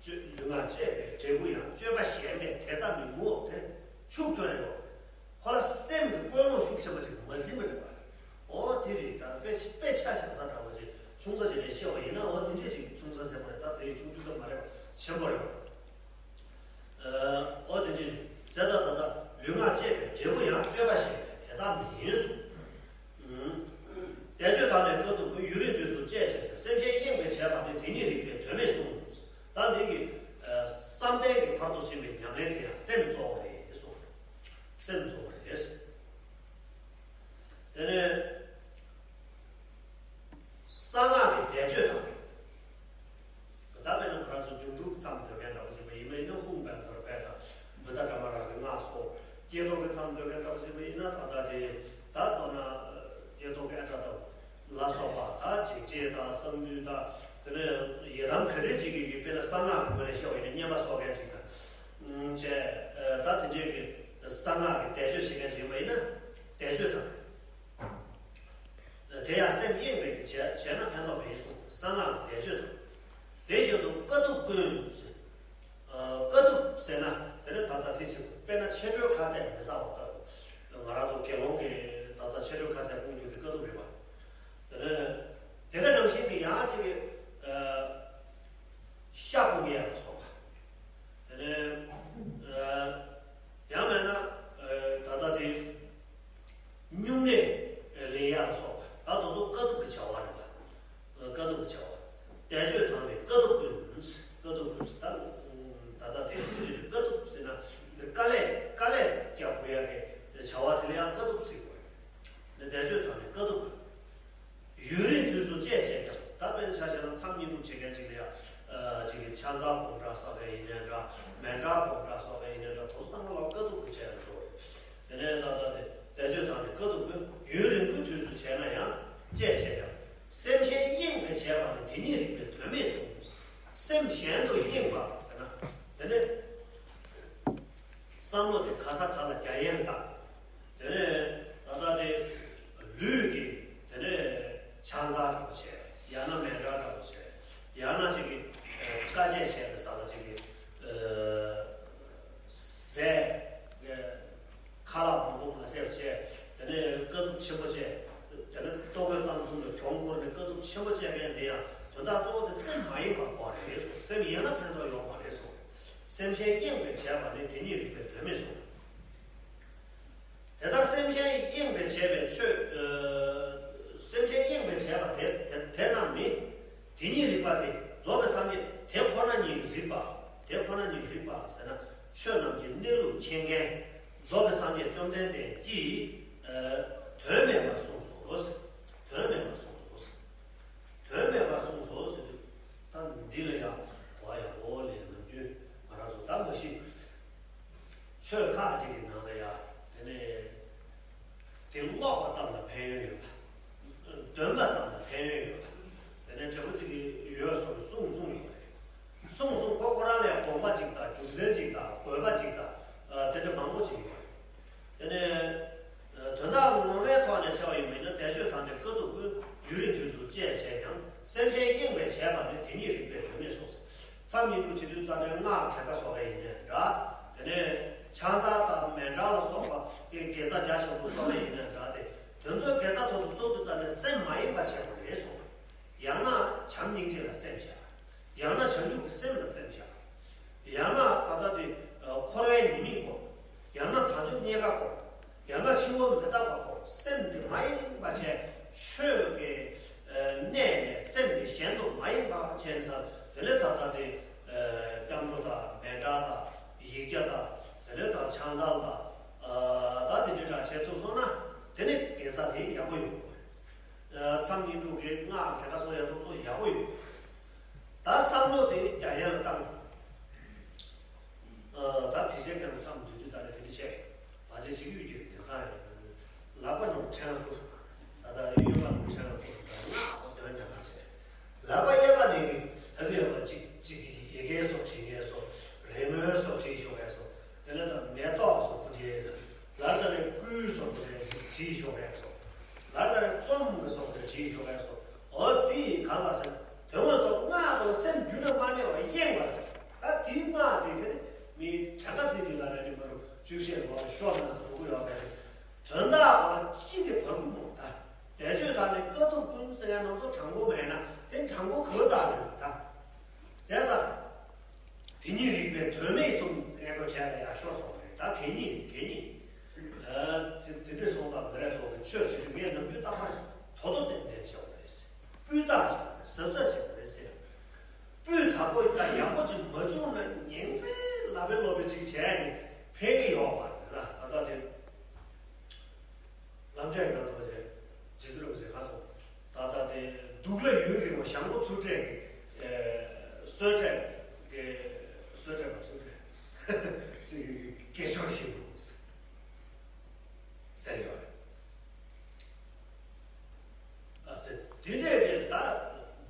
སྤྱོད་ལུས་ངག་བཅས་པའི་འབྲས་བུ་ཡང་། སྤྱོད་པ་ཞན་པས་དེ་ལྟ་མིན། མུ་འོབ་དེ་ཤུགས་ཀྱང་རེད་བ། ཁོ་ལ་སེམས་ཀྱི་ཀུན་སློང་ཤུགས་ཆེན་པོ་ཅིག་མ་ཟིན་པ་རེད་པ། འོ་དེ་རེད། ད་དཔེ་དཔེ་ཆ་བཞག་ས་འདྲ་བོ་ཅིག་ཆུང་ས་ཅིག་ནས་བཤད་པ་ཡིན་ན། འོ་དེ་འདྲས་ཅིག་ཆུང་ས་ཟེར་བ་རེད། ད་དེ་ཆུང་ཆུང་ད་མ་རེད་པ། ཆེན་པོ་རེད་པ། འོ་དེ་འདྲས་ཅིག་ཟེར། ད་ད་ད་ལུས་ངག་བཅས་པའི་འབྲས་བུ་ཡང་། སྤྱོད་པ་ཞན་པས་དེ་ལྟ་མིན་གསུངས། བཟླས་བརྗོད་དང་ནི་དཀའ་ཐུབ་ཀུན། ཡུན་རིང་དུས་སུ་སྤྱད་བྱས་ཏེ། སེམས་ཅན་གཡེངས་པས་བྱས་པ་ནི། དེ་ཉིད་རིག་པའི་དོན་མེད་གསུངས། ད་འདི་གི་བསམ་གཏན་གྱི་ཕ་རོལ་ཏུ་ཕྱིན་པའི་ཉམས་ལེན་དེ་ཡང་སེམས་གཙོ་བོ་རེད་གསུངས། སེམས་གཙོ་བོ་རེད། དེ་ནས་གསང་སྔགས་ཀྱི་བཟླས་བརྗོད་དང་། ད་དཔེར་ན་ང་རང་ཚོ་སྒྲུབ་ཕུག་མཚམས་སྡོད་མཁན་འདྲ་བོ་ཞིག་ཡིན་པ་ཡིན་ན། ཧཱུྃ་བཛྲ་བྷཱུ་ཏྲ། བུདྡྷ་ཏྲ་མ་ར་གི་སྔགས་སོགས། ཀྱེ་རྡོར་གྱི་མཚམས་སྡོད་མཁན་འདྲ་བོ་ཞིག་ཡིན་པ་ཡིན་ན། ད་ལྟ་དེ་ད་མདོར་ན་ཀྱེ་རྡོར་གྱི་ཨ་ཏྲ་དང་ལ་སོགས་པ། ད་འཇིགས་བྱེད་དང་གསང་འདུས་དང་། དེ་ནས་ཡི་དམ་ག་འདྲས་ཅིག་གི་གི་དཔེར་ན་གསང་སྔགས་ཀྱི་སྒོ་ནས་བཤད་པ་ཡིན་ན། བསྙེན་པ་གསོག་མཁན་ཅིག་དང་བཅས། ད་དེ་འདྲས་ཀྱི་གསང་སྔགས་ཀྱི་བཟླས་བརྗོད་བྱེད་མཁན་ཅིག་ཡིན་པ་ཡིན་ན། བཟླས་བརྗོད་དང་། དེ་ཡང་སེམས་གཡེངས་པའི་བྱས་བྱས་ན་ཕན་ཐོགས་མེད་གསུངས། གསང་སྔགས་ཀྱི་བཟླས་བརྗོད་དང་། དེ་བཞིན་དུ་དཀའ་ཐུབ་ཀུན་ཟེར། ཨ། དཀའ་ཐུབ་ཟེར་ན་དེ་ནི་ད་ལྟ་དེ་ཟེར། དཔེར་ན་ཆོ་འཕྲུལ་ཁ་ཟས་མི་ཟ་བ་ལྟ་བུ། ང་རང་ཚོ་དགེ་སློང་གིས་ད་ལྟ་ཆོ་འཕྲུལ་ཁ་ཟས་སྤོང་རྒྱུ་དེ་དཀའ་ཐུབ་རེད་པ། དེ་ནི་དེ་ག་ནང་བཞིན་དེ་ཡང་ཅིག་ཨ། ཤ་སྤོང་གི་ཡ་ལ་སོགས་པ། དེ་ནས་ཨ། ཡང་མིན་ན་ཨ། ད་ལྟ་དེ་སྨྱུང་གནས་ལེན་ཡ་ལ་སོགས་པ། ད་དེ་ཚོ་དཀའ་ཐུབ་ཀྱི་བྱ་བ་རེད་པ། དཀའ་ཐུབ་ཀྱི་བྱ་བ། བཟླས་བརྗོད་དང་ནི་དཀའ་ཐུབ་ཀུན། དཀའ་ཐུབ་ཀུན་ཟེར། ད་ད་ལྟ་དེ་དཀའ་ཐུབ་ཟེར་ན་དཀའ་ལས། དཀའ་ལས་ དཀའ་ཐུབ་ཟེར་དགོས་རེད། ནི་བཟླས་བརྗོད་དང་ནི་དཀའ་ཐུབ་དགོས། ཡུན་རིང་དུས་སུ་སྤྱད་བྱས་ཀྱང་། ད་དཔེར་ན་ཆ་བཞག་ན་མཚམས་བསྙེན་སྒྲུབ་བྱེད་མཁན་ཅིག་ལ་ཡང་། ཅིག་གི་ཕྱག་འཚལ་སྒོམ་གྲྭ་སོགས་པའི་ཡིན་ནའི་འདྲ། མཎྜལ་སྒོམ་གྲྭ་སོགས་པའི་ཡིན་ནའི་འདྲ། དེ་ཚོ་ཚང་མ་ལ་དཀའ་ཐུབ་དགོས་བྱས་ཡོད་རེད། དེ་ནས་ད་ལྟ་དེ་བཟླས་བརྗོད་དང་ནི་དཀའ་ཐུབ་དགོས། ཡུན་རིང་པོའི་དུས་སུ་བྱས་ན་ཡང་། སྤྱད་བྱས་ཀྱང་། སེམས་གཞན་གཡེངས་པས་བྱས་པ་ནི་དེ་ཉིད་རིག་པའི་དོན་མེད་གསུངས། སེམས་གཞན་དུ་གཡེངས་པ་ཟེར་ན། དེ་ནས་བསམ་བློ་དེ་ག་ས་ག་ལ་རྒྱ་ཡན་ལ་བཏང་། དེ་ནས་ད་ལྟ་དེ་ལུས་ཀྱི་དེ་ནས་ཕྱག་འཚལ་འདྲ་པོ་བྱས། ཡང་ན་མཎྜལ་འདྲ་པོ་བྱས། ཡང་ན་ཅིག་གི་ཨ་དཀའ་སྤྱད་བྱས་པའི་ས་ལ་ཅིག་གི་ཨ་ཟས་ཨ་ཁ་ལག་མང་པོ་མ་བཟས་པ་བྱས། དེ་ནས་དཀའ་སྡུག་ཆེན་པོ་བྱས། དེ་ནས་ལྟོ་གོས་གཏམ་གསུམ་ལ་གྱོང་བསྐུར་ནས་དཀའ་སྡུག་ཆེན་པོ་བྱས་མཁན་དེ་ཡང་དོན་དག་གཙོ་བོ་དེ་སེམས་མ་ཡེངས་པ་དགོས་རེད་གསུངས། སེམས་ཡེངས་ན་ཕན་ཐོགས་ཡོད་མ་རེད་གསུངས། སེམས་གཞན་གཡེངས་པས་བྱས་པ་ནི་དེ་ཉིད་རིག་པའི་དོན་མེད་གསུངས། དེ་ལྟར་སེམས་གཞན་གཡེངས་པས་བྱས་པའི་ཆོས། ཨ་སེམས་གཞན་གཡེངས་པས་བྱས་པ་དེ་དེ་དེ་རྣམས་ནི། དེ་ཉིད་རིག་པ་སྟེ། རྫོགས་པའི་སངས་རྒྱས་དེ་ཁོ་ན་ཉིད་རིག་པ། དེ་ཁོ་ན་ཉིད་རིག་པ་ཟེར་ན། ཆོས་རྣམས་ཀྱི་གནས་ལུགས་མཁྱེན་མཁན་རྫོགས་པའི་སངས་རྒྱས་བཅོམ་ལྡན་འདས་ཀྱིས། ཨ་དོན་མེད་པར་གསུངས་སོ། དོན་མེད་པར་གསུངས་སོ། དོན་མེད་པར་གསུངས་སོ་ཟེར་དུས། ད་འདི་ལ་ཡང་གོ་བ་ཡག་པོ་ལེན། ནམ་རྒྱུན་ང་རང་ཚོ་ད་མ་གཞི་ཆོས་ཁག་ཅིག་གི་ནང་ལ་ཡང་དེ་ནས་དེ་ཀློག་པ་ཙམ་ལ་ཕན་ཡོན་ཡོད་པ། འདོན་པ་ཙམ་ལ་ཕན་ཡོན་ཡོད་པ། དེ་ནས་འབྲས་བུ་ཅིག་ཡོད་སོགས་ཀྱི་གསུང་གསུངས་ཡོད་པ་རེད། གསུང་གསུང་ཁོ་ཁོ་རང་ལ་ཡང་དགོངས་པ་ཅིག་དང་རྒྱུ་མཚན་ཅིག་དང་དགོས་པ་ཅིག་དང་། ཨ་དེ་འདྲ་མང་པོ་ཅིག་ཡོད་པ་རེད། དེ་ནས་དོན་དག་ངོ་མའི་ཐོག་ནས་བྱ་བ་ཡིན་པ་ཡིན་ན། བཟླས་བརྗོད་དང་ནི་དཀའ་སྡུག་ཀུན། ཡུན་རིང་དུས་སུ་སྤྱད་བྱས་ཀྱང་། སེམས་གཞན་གཡེངས་པས་བྱས་པ་ནི། དེ་ཉིད་རིག་པའི་དོན་མེད་གསུངས། མཚམས་བསྙེན་སྒྲུབ་བྱེད་དུས་ཙམ་ནས་སྔགས་གྲངས་ཀ་སོགས་པ་ཡིན་ནའི་འདྲ། དེ་ནས་ཕྱག་འཚལ་དང་མཎྜལ་ལ་སོགས་པ་དགེ་རྩ་རྒྱ་ཆེན་པོ་སོགས་པ་ཡིན་ནའི་འདྲ་སྟེ། དེ་ཚོའི་དགེ་རྩ་དེ་ཚོ་སོགས་དུས་ཙམ་ནས་སེམས་མ་ཡེངས་པ་བྱས་པ་རེད་གསུངས། ཡང་ན་བྱམས་སྙིང་རྗེ་ལ་སེམས་བཞག་ཡང་ན་བྱང་ཆུབ་ཀྱི་སེམས་ལ་སེམས་བཞག་ཡང་ན་ད་ལྟ་དེ་འཁོར་བའི་ཉེས་དམིགས་སྒོམ། ཡང་ན་དལ་འབྱོར་རྙེད་དཀའ་སྒོམ། ཡང་ན་འཆི་བ་མི་རྟག་པ་སྒོམ། སེམས་དེ་མ་ཡེངས་པ་བྱས། ཆོས་ཀྱི་གནས་ནས་སེམས་དེ་གཞན་དུ་མ་ཡེངས་པ་བྱས་ནས་ས། དེ་ལས་ད་ལྟ་དེ་སྐྱབས་འགྲོ་དང་མཎྜལ་དང་ཡིག་བརྒྱ་དང་། དེ་ལས་ད་ཕྱག་འཚལ་དང་། ད་དེ་འདྲའི་འདྲ་བྱས་ཐུབ་སོང་ན། དེ་ནི་དགེ་རྩ་དེ་ཡག་པོ་ཡོང་གི་རེད། མཚམས་བསྙེན་སྒྲུབ་ཀྱི་སྔགས་གྲངས་ཀ་སོགས་ཡག་ཐོག་ཚོ་ཡག་པོ་ཡོད། ད་བསམ་བློ་དེ་རྒྱ་ཡན་ལ་བཏང་། ད་ཕལ་ཆེར་ཀྱང་མཚམས་བསྡུ་དུས་ད་ནི་དེ་འདྲ་བྱས། བ་ཅན་ཞིག་ཡོད་ཀྱི་དེང་སང་ཡང་། ལག་པ་ནང་ཕྲེང་བ་བསྐུར། ད་ལྟ་གཡོན་པ་ནང་ཕྲེང་བ་བསྐུར་ཟེར། སྔགས་འདོན་ཀྱང་ད་བྱས། ལག་པ་གཡས་པ་ནས་ཧ་གི་ཡོད་པ་གཅིག་གཅིག་གི་ཡི་གེ་སོགས་བྲིས་མཁན་སོགས། རི་མོའི་སོགས་བྲིས་ཤོག་མཁན་སོགས། དེ་ལས་ད་མེ་ཏོག་སོགས་སྐུ་འདྲའི་ད། ལར་ད་ནས་སྐུའི་སོགས་སྐུ་འདྲའི་བྲིས་ཤོག་མཁན་སོགས། ལར་ད་ནས་རྩོམ་གྱི་སོགས་སྐུ་འདྲའི་བྲིས་ཤོག་མཁན་སོགས། འོ་དེ་ཡི་གང་ལ་ཟེར། དོན་དངོས་ཐོག་སྔགས་ལ་སེམས་རྒྱུད་ནས་མ་གནས་པར་གཡེངས་པ་རེད། ད་དེའི་སྔགས་དེ་དེ་ནི་མི་གྲངས་ཀ་བརྩི་རྒྱུ་ལ་རེད། ནི་མ་རུ་བཅུ་བཤད་ལོག་ཤོག་ན་ཟེར་འགྲོ་གི་ཡོད་པ་རེད། དོན་དག་ག་གཅིག་གི་བར་མི་མོ་ད། བཟླས་བརྗོད་དག་ནི་དཀའ་ཐུབ་ཀུན་ཟེར་ཡ་ནང་ཚོ་དྲང་པོ་མེད་ན་དེ་དྲང་པོ་ག་ཙག་རེད་ད། བྱས་ཙང་། དེ་ཉིད་རིག་པའི་དོན་མེད་གསུངས་ཟེར་ཡ་ཁོ་བྱས་ལ་ཡག་ཤོས་སོང་རེད། ད་དེ་ཉིད་དེ་ཉིད། དེ་དེ་འདྲས་སོང་ཙང་འདི་རེད་ཚོགས་ཀྱི་ཆོས་བྱེད་དུས་ངས་ནམ་རྒྱུན་རྟག་པར་དོ་དོ་ཏན་ཏན་བྱེད་པ་རེད་ཟེར། སྤུས་དག་བྱེད་པ་རེད། གཟབ་གཟབ་བྱེད་པ་རེད་ཟེར། སྤུས་དག་པོ་དང་ཡག་པོ་ཅིག་མ་བྱུང་ན་ཉིན་མཚན་ལབ་པའི་ལོབ་པའི་ཅིག་བྱས་ནས་ཕན་གྱི་ཡོད་མ་རེད་ལ། ད་ལྟ་དེ། ལམ་འབྲས་ཡོད་འདུག་ཟེར། རྗེ་བཙུན་རིན་པོ་ཆེ་ཁ་སོ། ད་ལྟ་དེ་སྡུག་ལ་ཡུན་རིང་བ་ཞང་པོ་ཚུལ་ཁྲིམས་ཀྱི་གསོལ་འདྲེན་གྱི་གསོལ་འདྲེན་པ་ཚུལ་ཁྲིམས་ཀྱི་སྐད་ཆོག་ཞིག་ཟེར་ཡོད་རེད། ཨ་དེ་དེ་འདྲས་ཀྱི་ད་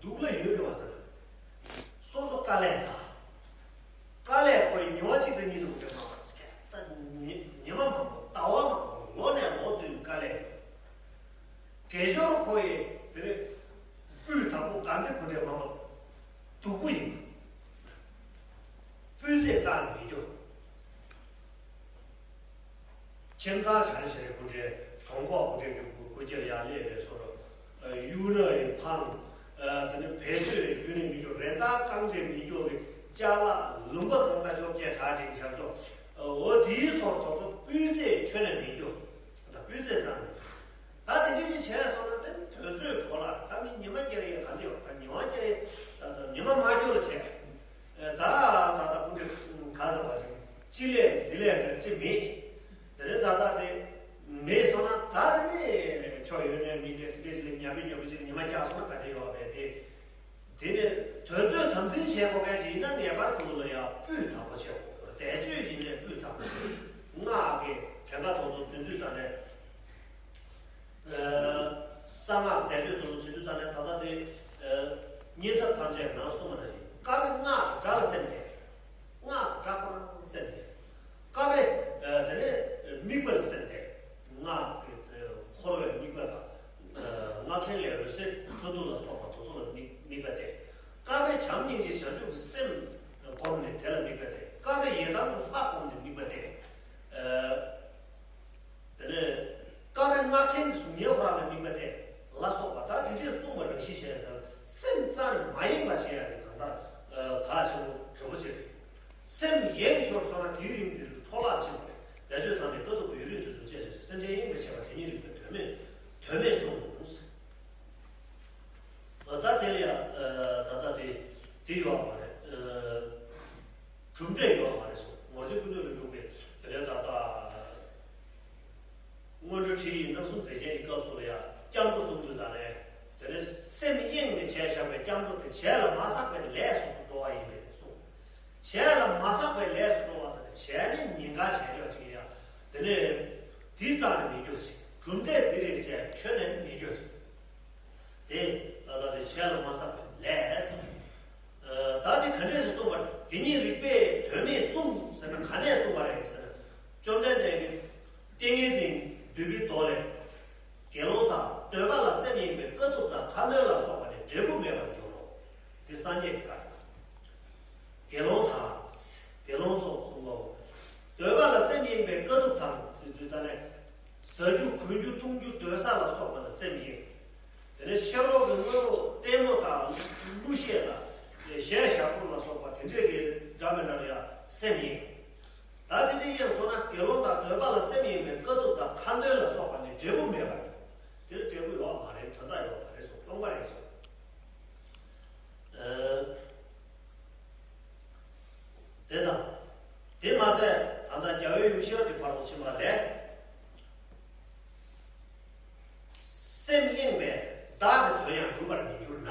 སྡུག་ལ་ཡུན་རིང་བ་ཟེར། སོ་སོ་དཀའ་ལས་ཚ། དཀའ་ལས་ཁོ་ཡི་ཉི་མ་གཅིག་དང་གཉིས་སུ་མ་སྐྱེལ་མ་ཉི་ཉི་མ་མང་པོ་ཟླ་བ་མང་པོ་ལོ་ནས་ལོ་བསྟུད་དཀའ་ལས་ཡོད། དགེ་སྦྱོར་ཁོ་ཡི་དེ་ནི་སྤུས་དག་པོ་དགའ་བདེ་ཁོ་འདྲས་མང་པོ་སྡུག་པོ་ཡིན། སྤུས་ཚད་རྩ་ནས་མི་སྐྱོ། ཁྱིམ་ཚང་བྱ་རི་བྱ་རི་ཁོ་འདྲས་གྲོང་ཁོག་ཁོ་འདྲས་ཀྱི་སྒོ་སྒོ་ཁྱེར་ཡར་སླེབས་པའི་སོ་རུ། གཡུག་ན་ཡི་འཕང་། དེ་ནི་བལ་གསོད་རྒྱུ་ནི་མི་སྐྱོ། རེད་ད་རྐང་རྗེས་མི་སྐྱོ་གི་ཅ་ལག་ལུང་པ་གང་ལྟར་བཅོ་བརྒྱད་གྲ་སྒྲིག་བྱ་སྐྱོ། འོ་དེའི་སོར་དོ་ཚོ་སྤུས་ཚད་ཁྱོན་ནས་མི་སྐྱོ། ད་སྤུས་ཚད་ཙམ་རེད། ད་དེ་འདྲ་ཞིག་བྱས་སོང་ན་དེ་དུས་ཚོད་འཕྲོ་བརླག་ད་མི་ཉི་མ་སྐྱེལ་ཡས་ག་འདི་ཡོད། ད་ཉི་མ་སྐྱེལ་ད་ད་ཉི་མ་མ་སྐྱོ་ལ་བྱས། ད་ད་ད་ཁོང་ཚོས་ག་ཟེར་བ་ཅིག་ཅི་ལས་འདི་ལས་འདྲ་ཅི་མེད། དེ་ནས་ད་ད་དེ་མེད་སོང་། ཆོག་ཡོད་ནས་མིན་ནས་དེ་འདྲ་ཞིག་ལ་ཉབ་པི་ཉོབ་པི་ཅིག་ཉི་མ་རྒྱག་སོང་ན་ག་འདྲ་ཡོད་པས་དེ། དེ་ནས་དོན་ཚོད་དམ་འཛིན་བྱེད་དགོས་མཁན་ཞིག་ཡིན་ན་ངེས་པར་དུ་ལ་ཡང་སྤུས་དག་པོ་བྱེད་དགོས། བཟླས་བརྗོད་ཡིན་ནས་སྤུས་དག་པོ་བྱེད་དགོས། སྔགས་ཀྱི་གྲངས་ཀ་དེ་ཚོ་འདོན་དུས་ད་ནས། གསང་སྔགས་བཟླས་བརྗོད་དུ་བྱེད་དུས་ད་ནས་ད་ལྟ་དེ། ཉན་ཐོས་ཐམས་ཅད་ནང་གསུངས་པ་ནང་བཞིན་བསྐལ་པའི་སྔགས་ཀྱི་སྒྲ་ལ་སེམས་གཏད། སྔགས་ཀྱི་སྒྲ་ཁོ་རང་སེམས་གཏད། བསྐལ་པའི་དེ་ནས་དམིགས་པ་ལ་སེམས་གཏད། སྔགས་ཀྱི་འཁོར་བའི་དམིགས་པ་དང་། སྔགས་ཕྲེང་ལས་འོད་ཟེར་འཕྲོ་འདུ་ལ་སོགས་པ་དེ་ཚོ་ལ་དམིགས་དམིགས་པ་གཏད། བསྐལ་པའི་བྱམས་སྙིང་རྗེ་བྱང་ཆུབ་ཀྱི་སེམས་བསྒོམས་ནས་དེ་ལ་དམིགས་པ་གཏད། བསྐལ་པའི་ཡི་དམ་ལྷ་བསྒོམས་ནས་དམིགས་པ་གཏད། དེ་ནས་བསྐལ་པའི་སྔགས་ཕྲེང་གི་གཟུགས་བརྙན་ཁོ་རང་ལ་དམིགས་པ་གཏད་ལ་སོགས་པ། ད་དེ་འདྲས་གསུངས་པ་རང་བཞིན་བྱས་ཙང་སེམས་རྩ་ནས་མ་གཡེང་བ་བྱེད་ཡ་དེ་གང་ལྟར་ཁག་ཆེན་པོ་གྲོས་པོ་ཆེ་རེད། སེམས་གཡེང་ཤོར་སོང་ན་དེའི་རིང་འདིར་འཕྲོ་བརླག་ཕྱིན་པ་རེད། བཟླས་བརྗོད་དང་ནི་དཀའ་ཐུབ་པའི་ཡུན་རིང་དུས་སུ་བཅད་བྱས་སེམས་ཅན་གཡེང་བར་བྱེད་པ་དེ་ཉིད་རིག་པའི་དོན་མེད་དོན་མེད་གསུངས། ད་དེ་ལ་ཡང་ད་ལྟ་དེ་དེ་ཡོད་མ་རེད། གྲུབ་འབྲས་ཡོད་མ་རེད་གསུངས། ངོར་ཆེན་ཀུན་འདུས་ལས་གྲུབ་པའི་དེ་ལས་ད་ལྟ། སྔོན་འགྲོ་ཁྲིད་ཡིག་སྣང་གསུམ་མཛད་རྗེས་ཀྱི་སྐབས་སུ་ལ་ཡང་སྐྱབས་འགྲོ་གསུང་དུས་ད་ནས་དེ་ནས་སེམས་གཡེང་ནས་བྱས་བཞག་པའི་སྐྱབས་འགྲོ་དེ་བྱས་ལ་མ་བསགས་པའི་ལས་སོ་སོ་འགྲོ་བ་ཡིན་པས་གསུངས། བྱས་ལ་མ་བསགས་པའི་ལས་སུ་འགྲོ་བ་ཟེར་ཏེ་བྱས་ནས་ཉེན་ཁ་བྱས་ཡོད་ཅིག་ཡང་དེ་ནས་དེའི་རྩ་ནས་མི་འགྱུར་ཞིང་གྲུབ་འབྲས་འདི་རེད་ཟེར་ཁྱོན་ནས་མི་འགྱུར་ཞིང་། དེ་ལ་ལྟ་སྟེ་བྱས་ལ་མ་བསགས་པའི་ལས། ད་དེ་ག་འདྲས་སུ་གསུངས་པ་དེ་ཉིད་རིག་པའི་དོན་མེད་གསུངས་ཟེར་ན་ག་ནས་གསུངས་པ་རེད་ཟེར་ན། བཅོམ་ལྡན་འདས་ཀྱིས་ཏིང་ངེ་འཛིན་འདུས་པའི་མདོ་ལས། དགེ་སློང་དག་འདོད་པ་ལ་སེམས་གཡེང་བས་དཀའ་ཐུབ་དང་ཁ་འདོན་ལ་སོགས་པ་ནི་འབྲས་བུ་མེད་པར་འགྱུར་རོ། དེ་སངས་རྒྱས་ཀྱི་བཀའ་རེད། དགེ་སློང་དག་དགེ་སློང་ཚོ་གསུངས་པའོ། འདོད་པ་ལ་སེམས་གཡེང་བས་དཀའ་ཐུབ་དང་ཟེར་དུས་ད་ནས། ཟ་རྒྱུ་གོན་རྒྱུ་འཐུང་རྒྱུ་སྡོད་ས་ལ་སོགས་པ་ལ་སེམས་གཡེང་། དེ་ནས་ཕྱི་རོལ་གྱི་དངོས་པོ་ལྟད་མོ་དང་གླུ་གཞས་དང་གཞས་ཞབས་བྲོ་ལ་སོགས་པ་དེ་འདྲས་ཀྱི་འདྲ་མི་འདྲ་ལ་ཡང་སེམས་གཡེང་། ད་དེ་འདྲས་གཡེང་སོང་ན་དགེ་སློང་དག་འདོད་པ་ལ་སེམས་གཡེང་བས་དཀའ་ཐུབ་དང་ཁ་འདོན་ལ་སོགས་པ་ནི་འབྲས་བུ་མེད་པར་འགྱུར། དེ་ལ་འབྲས་བུ་ཡོད་མ་རེད། དོན་དག་ཡོད་མ་རེད་གསུངས། སྟོང་པ་རེད་གསུངས། དེ་དང་། དེ་མ་ཟད་ད་ལྟ་རྒྱལ་བའི་ཡུམ་ཤེས་རབ་ཀྱི་ཕ་རོལ་ཏུ་ཕྱིན་པ་ལས། སེམས་གཡེང་བས་བདག་གི་དོན་ཡང་འགྲུབ་པར་མི་འགྱུར་ན།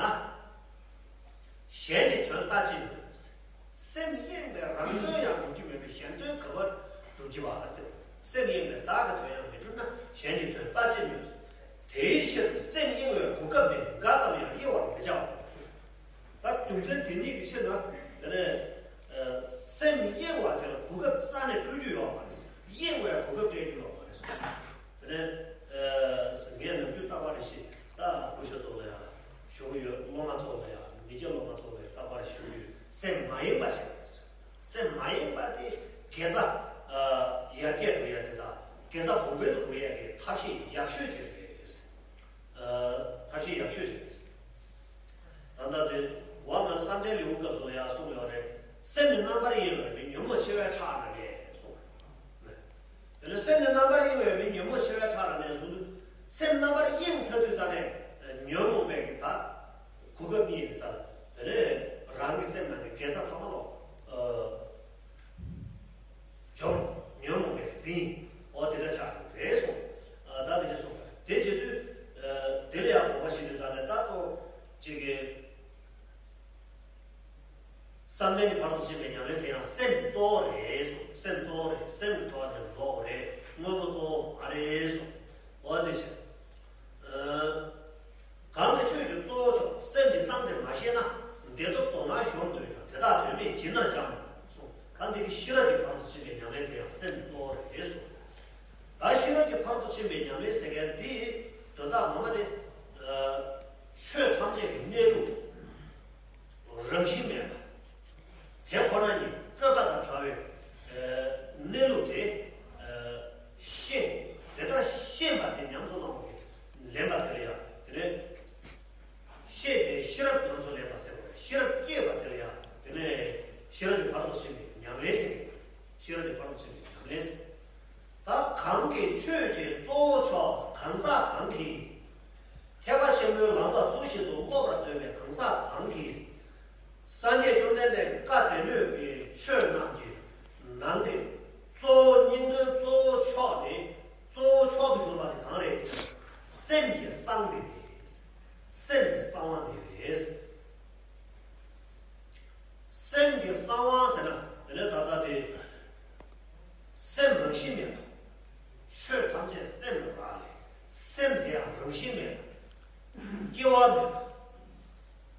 གཞན་གྱི་དོན་ལྟ་ཅི་སྨོས། སེམས་གཡེང་བས་རང་དོན་ཡང་འགྲུབ་ཀྱི་མེད་པས་གཞན་དོན་ག་པར་འགྲུབ་ཀྱི་བ་ཟེར། སེམས་གཡེང་བས་བདག་གི་དོན་ཡང་མི་འགྲུབ་ན་གཞན་གྱི་དོན་ལྟ་ཅི་སྨོས། དེའི་ཕྱིར་སེམས་གཡེང་བའི་གོ་སྐབས་མེད། འགའ་ཙམ་ཡང་གཡེང་བར་མི་བྱའོ། ད་རྒྱུ་མཚན་དེ་གཉིས་ཀྱི་ཕྱིར་ན་དེ་ནས་སེམས་གཡེང་བ་དེ་ལ་གོ་སྐབས་རྩ་ནས་སྤྲོད་རྒྱུ་ཡོད་མ་རེད། གཡེང་བའི་གོ་སྐབས་སྤྲད་རྒྱུ་ཡོད་མ་རེད། དེ་ནས་ངས་ནམ་རྒྱུན་རྟག་པར་རེ་ཞིག་ད་སྐུ་ཞབས་ཚོ་ལ་ཡང་ཞུ་གི་ཡོད། སློབ་མ་ཚོ་ལ་ཡང་མི་སྐྱ་སློབ་མ་ཚོ་ལ་ཡང་རྟག་པར་ཞུ་གི་ཡོད། སེམས་མ་གཡེང་བ་བྱེད་དགོས། སེམས་མ་གཡེང་བ་དེ་དགེ་རྩ་ཡར་རྒྱས་འགྲོ་ཡ་དེ་དང་དགེ་རྩ་གོང་འཕེལ་དུ་འགྲོ་ཡ་གི་ཐབས་ཤེས་ཡག་ཤོས་ཅིག་རེད། ཐབས་ཤེས་ཡག་ཤོས་ཤིག་རེད། ད་ལྟ་དེ་འོག་མ་ལ་བསམ་གཏན་ལེའུ་སྐབས་སུ་ལ་ཡང་གསུངས་ཡོད་རེད། སེམས་ནི་རྣམ་པར་གཡེང་བའི་མི་ཉོན་མོངས་ཆེ་བའི་ཁྲག་ན་ནས་གསུངས། དེ་ནས་སེམས་ནི་རྣམ་པར་གཡེང་བའི་མི་ཉོན་མོངས་ཆེ་བའི་ཁྲག་ན་ནས་གསུངས་དུས་སེམས་རྣམ་པར་གཡེང་ཚར་དུས་ད་ནས་ཉོན་མོངས་པའི་གི་ད་གོ་སྐབས་རྙེད་ནས་ས་དེ་ནས་རང་གི་སེམས་ནང་གི་དགེ་རྩ་ཚང་མ་ལོག་འཇོམས། ཉོན་མོངས་པས་ཟིན། འོ་དེ་འདྲ་ཆགས་ཡོད་རེད་གསུངས། ད་དེ་འདྲ་གསུངས། དེ་བྱེད་དུས་དེ་ལ་ཡང་དགོངས་པ་བཞེས་དུས་ད་ནས་ད་གཙོ་གཅིག་གི་བསམ་གཏན་གྱི་བར་དུ་ཕྱིན་པའི་ཉམས་ལེན་དེ་ཡང་སེམས་གཙོ་བོ་རེད་གསུངས། སེམས་གཙོ་བོ་རེད། སེམས་ཀྱི་ཐོག་ནས་རྫོགས་པ་རེད། དངོས་པོ་གཙོ་བོ་མ་རེད་གསུངས། འོ་དེ་བྱས། གང་གི་ཆོས་ཀྱི་གཙོ་བོ་མཆོག་སེམས་ཀྱི་གསང་དེ་མ་ཤེས་ན། བདེ་སྟོབས་དུ་མ་གཞོམ་འདོད་ཀྱང་དེ་དག་དོན་མེད་ཇི་ལྟར་འཇམ་གསུངས། ད་འདི་གི་ཤེས་རབ་ཀྱི་བར་དུ་ཕྱིན་པའི་ཉམས་ལེན་དེ་ཡང་སེམས་གཙོ་བོ་རེད་གསུངས། ད་ཤེས་རབ་ཀྱི་བར་དུ་ཕྱིན་པའི་ཉམས་ལེན་ཟེར་མཁན་འདིའི་དོན་དག་ངོ་མ་དེ། ཆོས་ཐམས་ཅད་ཀྱི་གནས་ལུགས། རང་བཞིན་མེད་པ། དེ་ཁོ་ན་ཉིད་སྤྲོས་པ་དང་བྲལ་བའི་གནས་ལུགས་དེ་ཤེས། དེ་ལྟར་ཤེས་པ་དེ་ཉམས་སུ་བླང་བའི་ལེན་པ་དེ་ལ་ཡང་དེ་ནས་ཤེས་པའི་ཤེས་རབ་ཉམས་སུ་ལེན་པ་ཟེར་བ་རེད། ཤེས་རབ་སྐྱེས་པ་དེ་ལ་ཡང་དེ་ནས་ཤེས་རབ་ཀྱི་བར་དུ་ཕྱིན་པའི་ཉམས་ལེན་ཟེར། ཤེས་རབ་ཀྱི་བར་དུ་ཕྱིན་པའི་ཉམས་ལེན་ཟེར། ད་གང་གིས་ཆོས་ཀྱི་གཙོ་བོ་མཆོག་གང་ཟག་གང་གིས། ཐེག་པ་ཆེན་པོའི་ལམ་ལ་གཙོ་བཞིན་དུ་སློབ་པར་འདོད་པའི་གང་ཟག་གང་གིས། སངས་རྒྱས་བཅོམ་ལྡན་འདས་ཀྱི་བཀའ་སྡེ་སྣོད་ཀྱི་ཆོས་རྣམས་ཀྱི་ནང་གི་གཙོ་བོ་སྙིང་དོན་གཙོ་བོ་མཆོག་དེ་གཙོ་བོ་མཆོག་ཏུ་གྱུར་པ་དེ་གང་རེད། སེམས་ཀྱི་གསང་དེ་རེད། སེམས་ཀྱི་གསང་བ་དེ་རེད། སེམས་ཀྱི་གསང་བ་ཟེར་ན་དེ་ནས་ད་ལྟ་དེ། སེམས་རང་བཞིན་མེད་པ། ཆོས་ཐམས་ཅད་སེམས་ལ་རག་ལས། སེམས་དེ་ཡང་རང་བཞིན་མེད་པ། སྐྱེ་བ་མེད་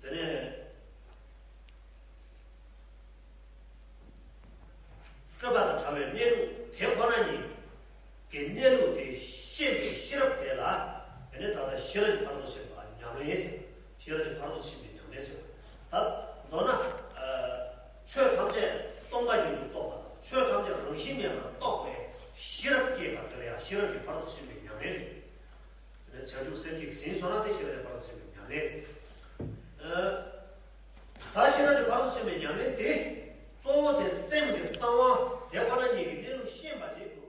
པ། དེ་ནས་སྤྲོས་པ་དང་བྲལ་བའི་གནས་ལུགས་དེ་ཁོ་ན་ཉིད་ཀྱི་གནས་ལུགས་དེ་ཤེས་པའི་ཤེས་རབ་དེ་ལ། དེ་ནས་ད་ལྟ་ཤེས་རབ་ཀྱི་ཕ་རོལ་ཏུ་ཕྱིན་པ་ཉམས་ལེན་ཟེར། ཤེས་རབ་ཀྱི་ཕ་རོལ་ཏུ་ཕྱིན་པའི་ཉམས་ལེན་ཟེར། ད་མདོར་ན། ཨ། ཆོས་ཐམས་ཅད་སྟོང་པ་ཉིད་དུ་རྟོགས་པ་དང་། ཆོས་ཐམས་ཅད་རང་བཞིན་མེད་པར་རྟོགས་པའི་ཤེས་རབ་སྐྱེས་པ་དེ་ལ་ཡང་ཤེས་རབ་ཀྱི་ཕ་རོལ་ཏུ་ཕྱིན་པའི་ཉམས་ལེན་རེད། དེ་ནས་བྱང་ཆུབ་སེམས་བསྐྱེད་ཀྱིས་ཟིན་སོང་ན་དེ་ཤེས་རབ་ཀྱི་ཕ་རོལ་ཏུ་ཕྱིན་པའི་ཉམས་ལེན་རེད། ཨ། ད་ཤེས་རབ་ཀྱི་ཕ་རོལ་ཏུ་ཕྱིན་པའི་ཉམས་ལེན་དེ་གཙོ་བོ་དེ་སེམས་ཀྱི་གསང་བ་དེ་ཁོ་ན་ཉིད་ཀྱི་གནས་ལུགས་ཤེས་པ་ཞིག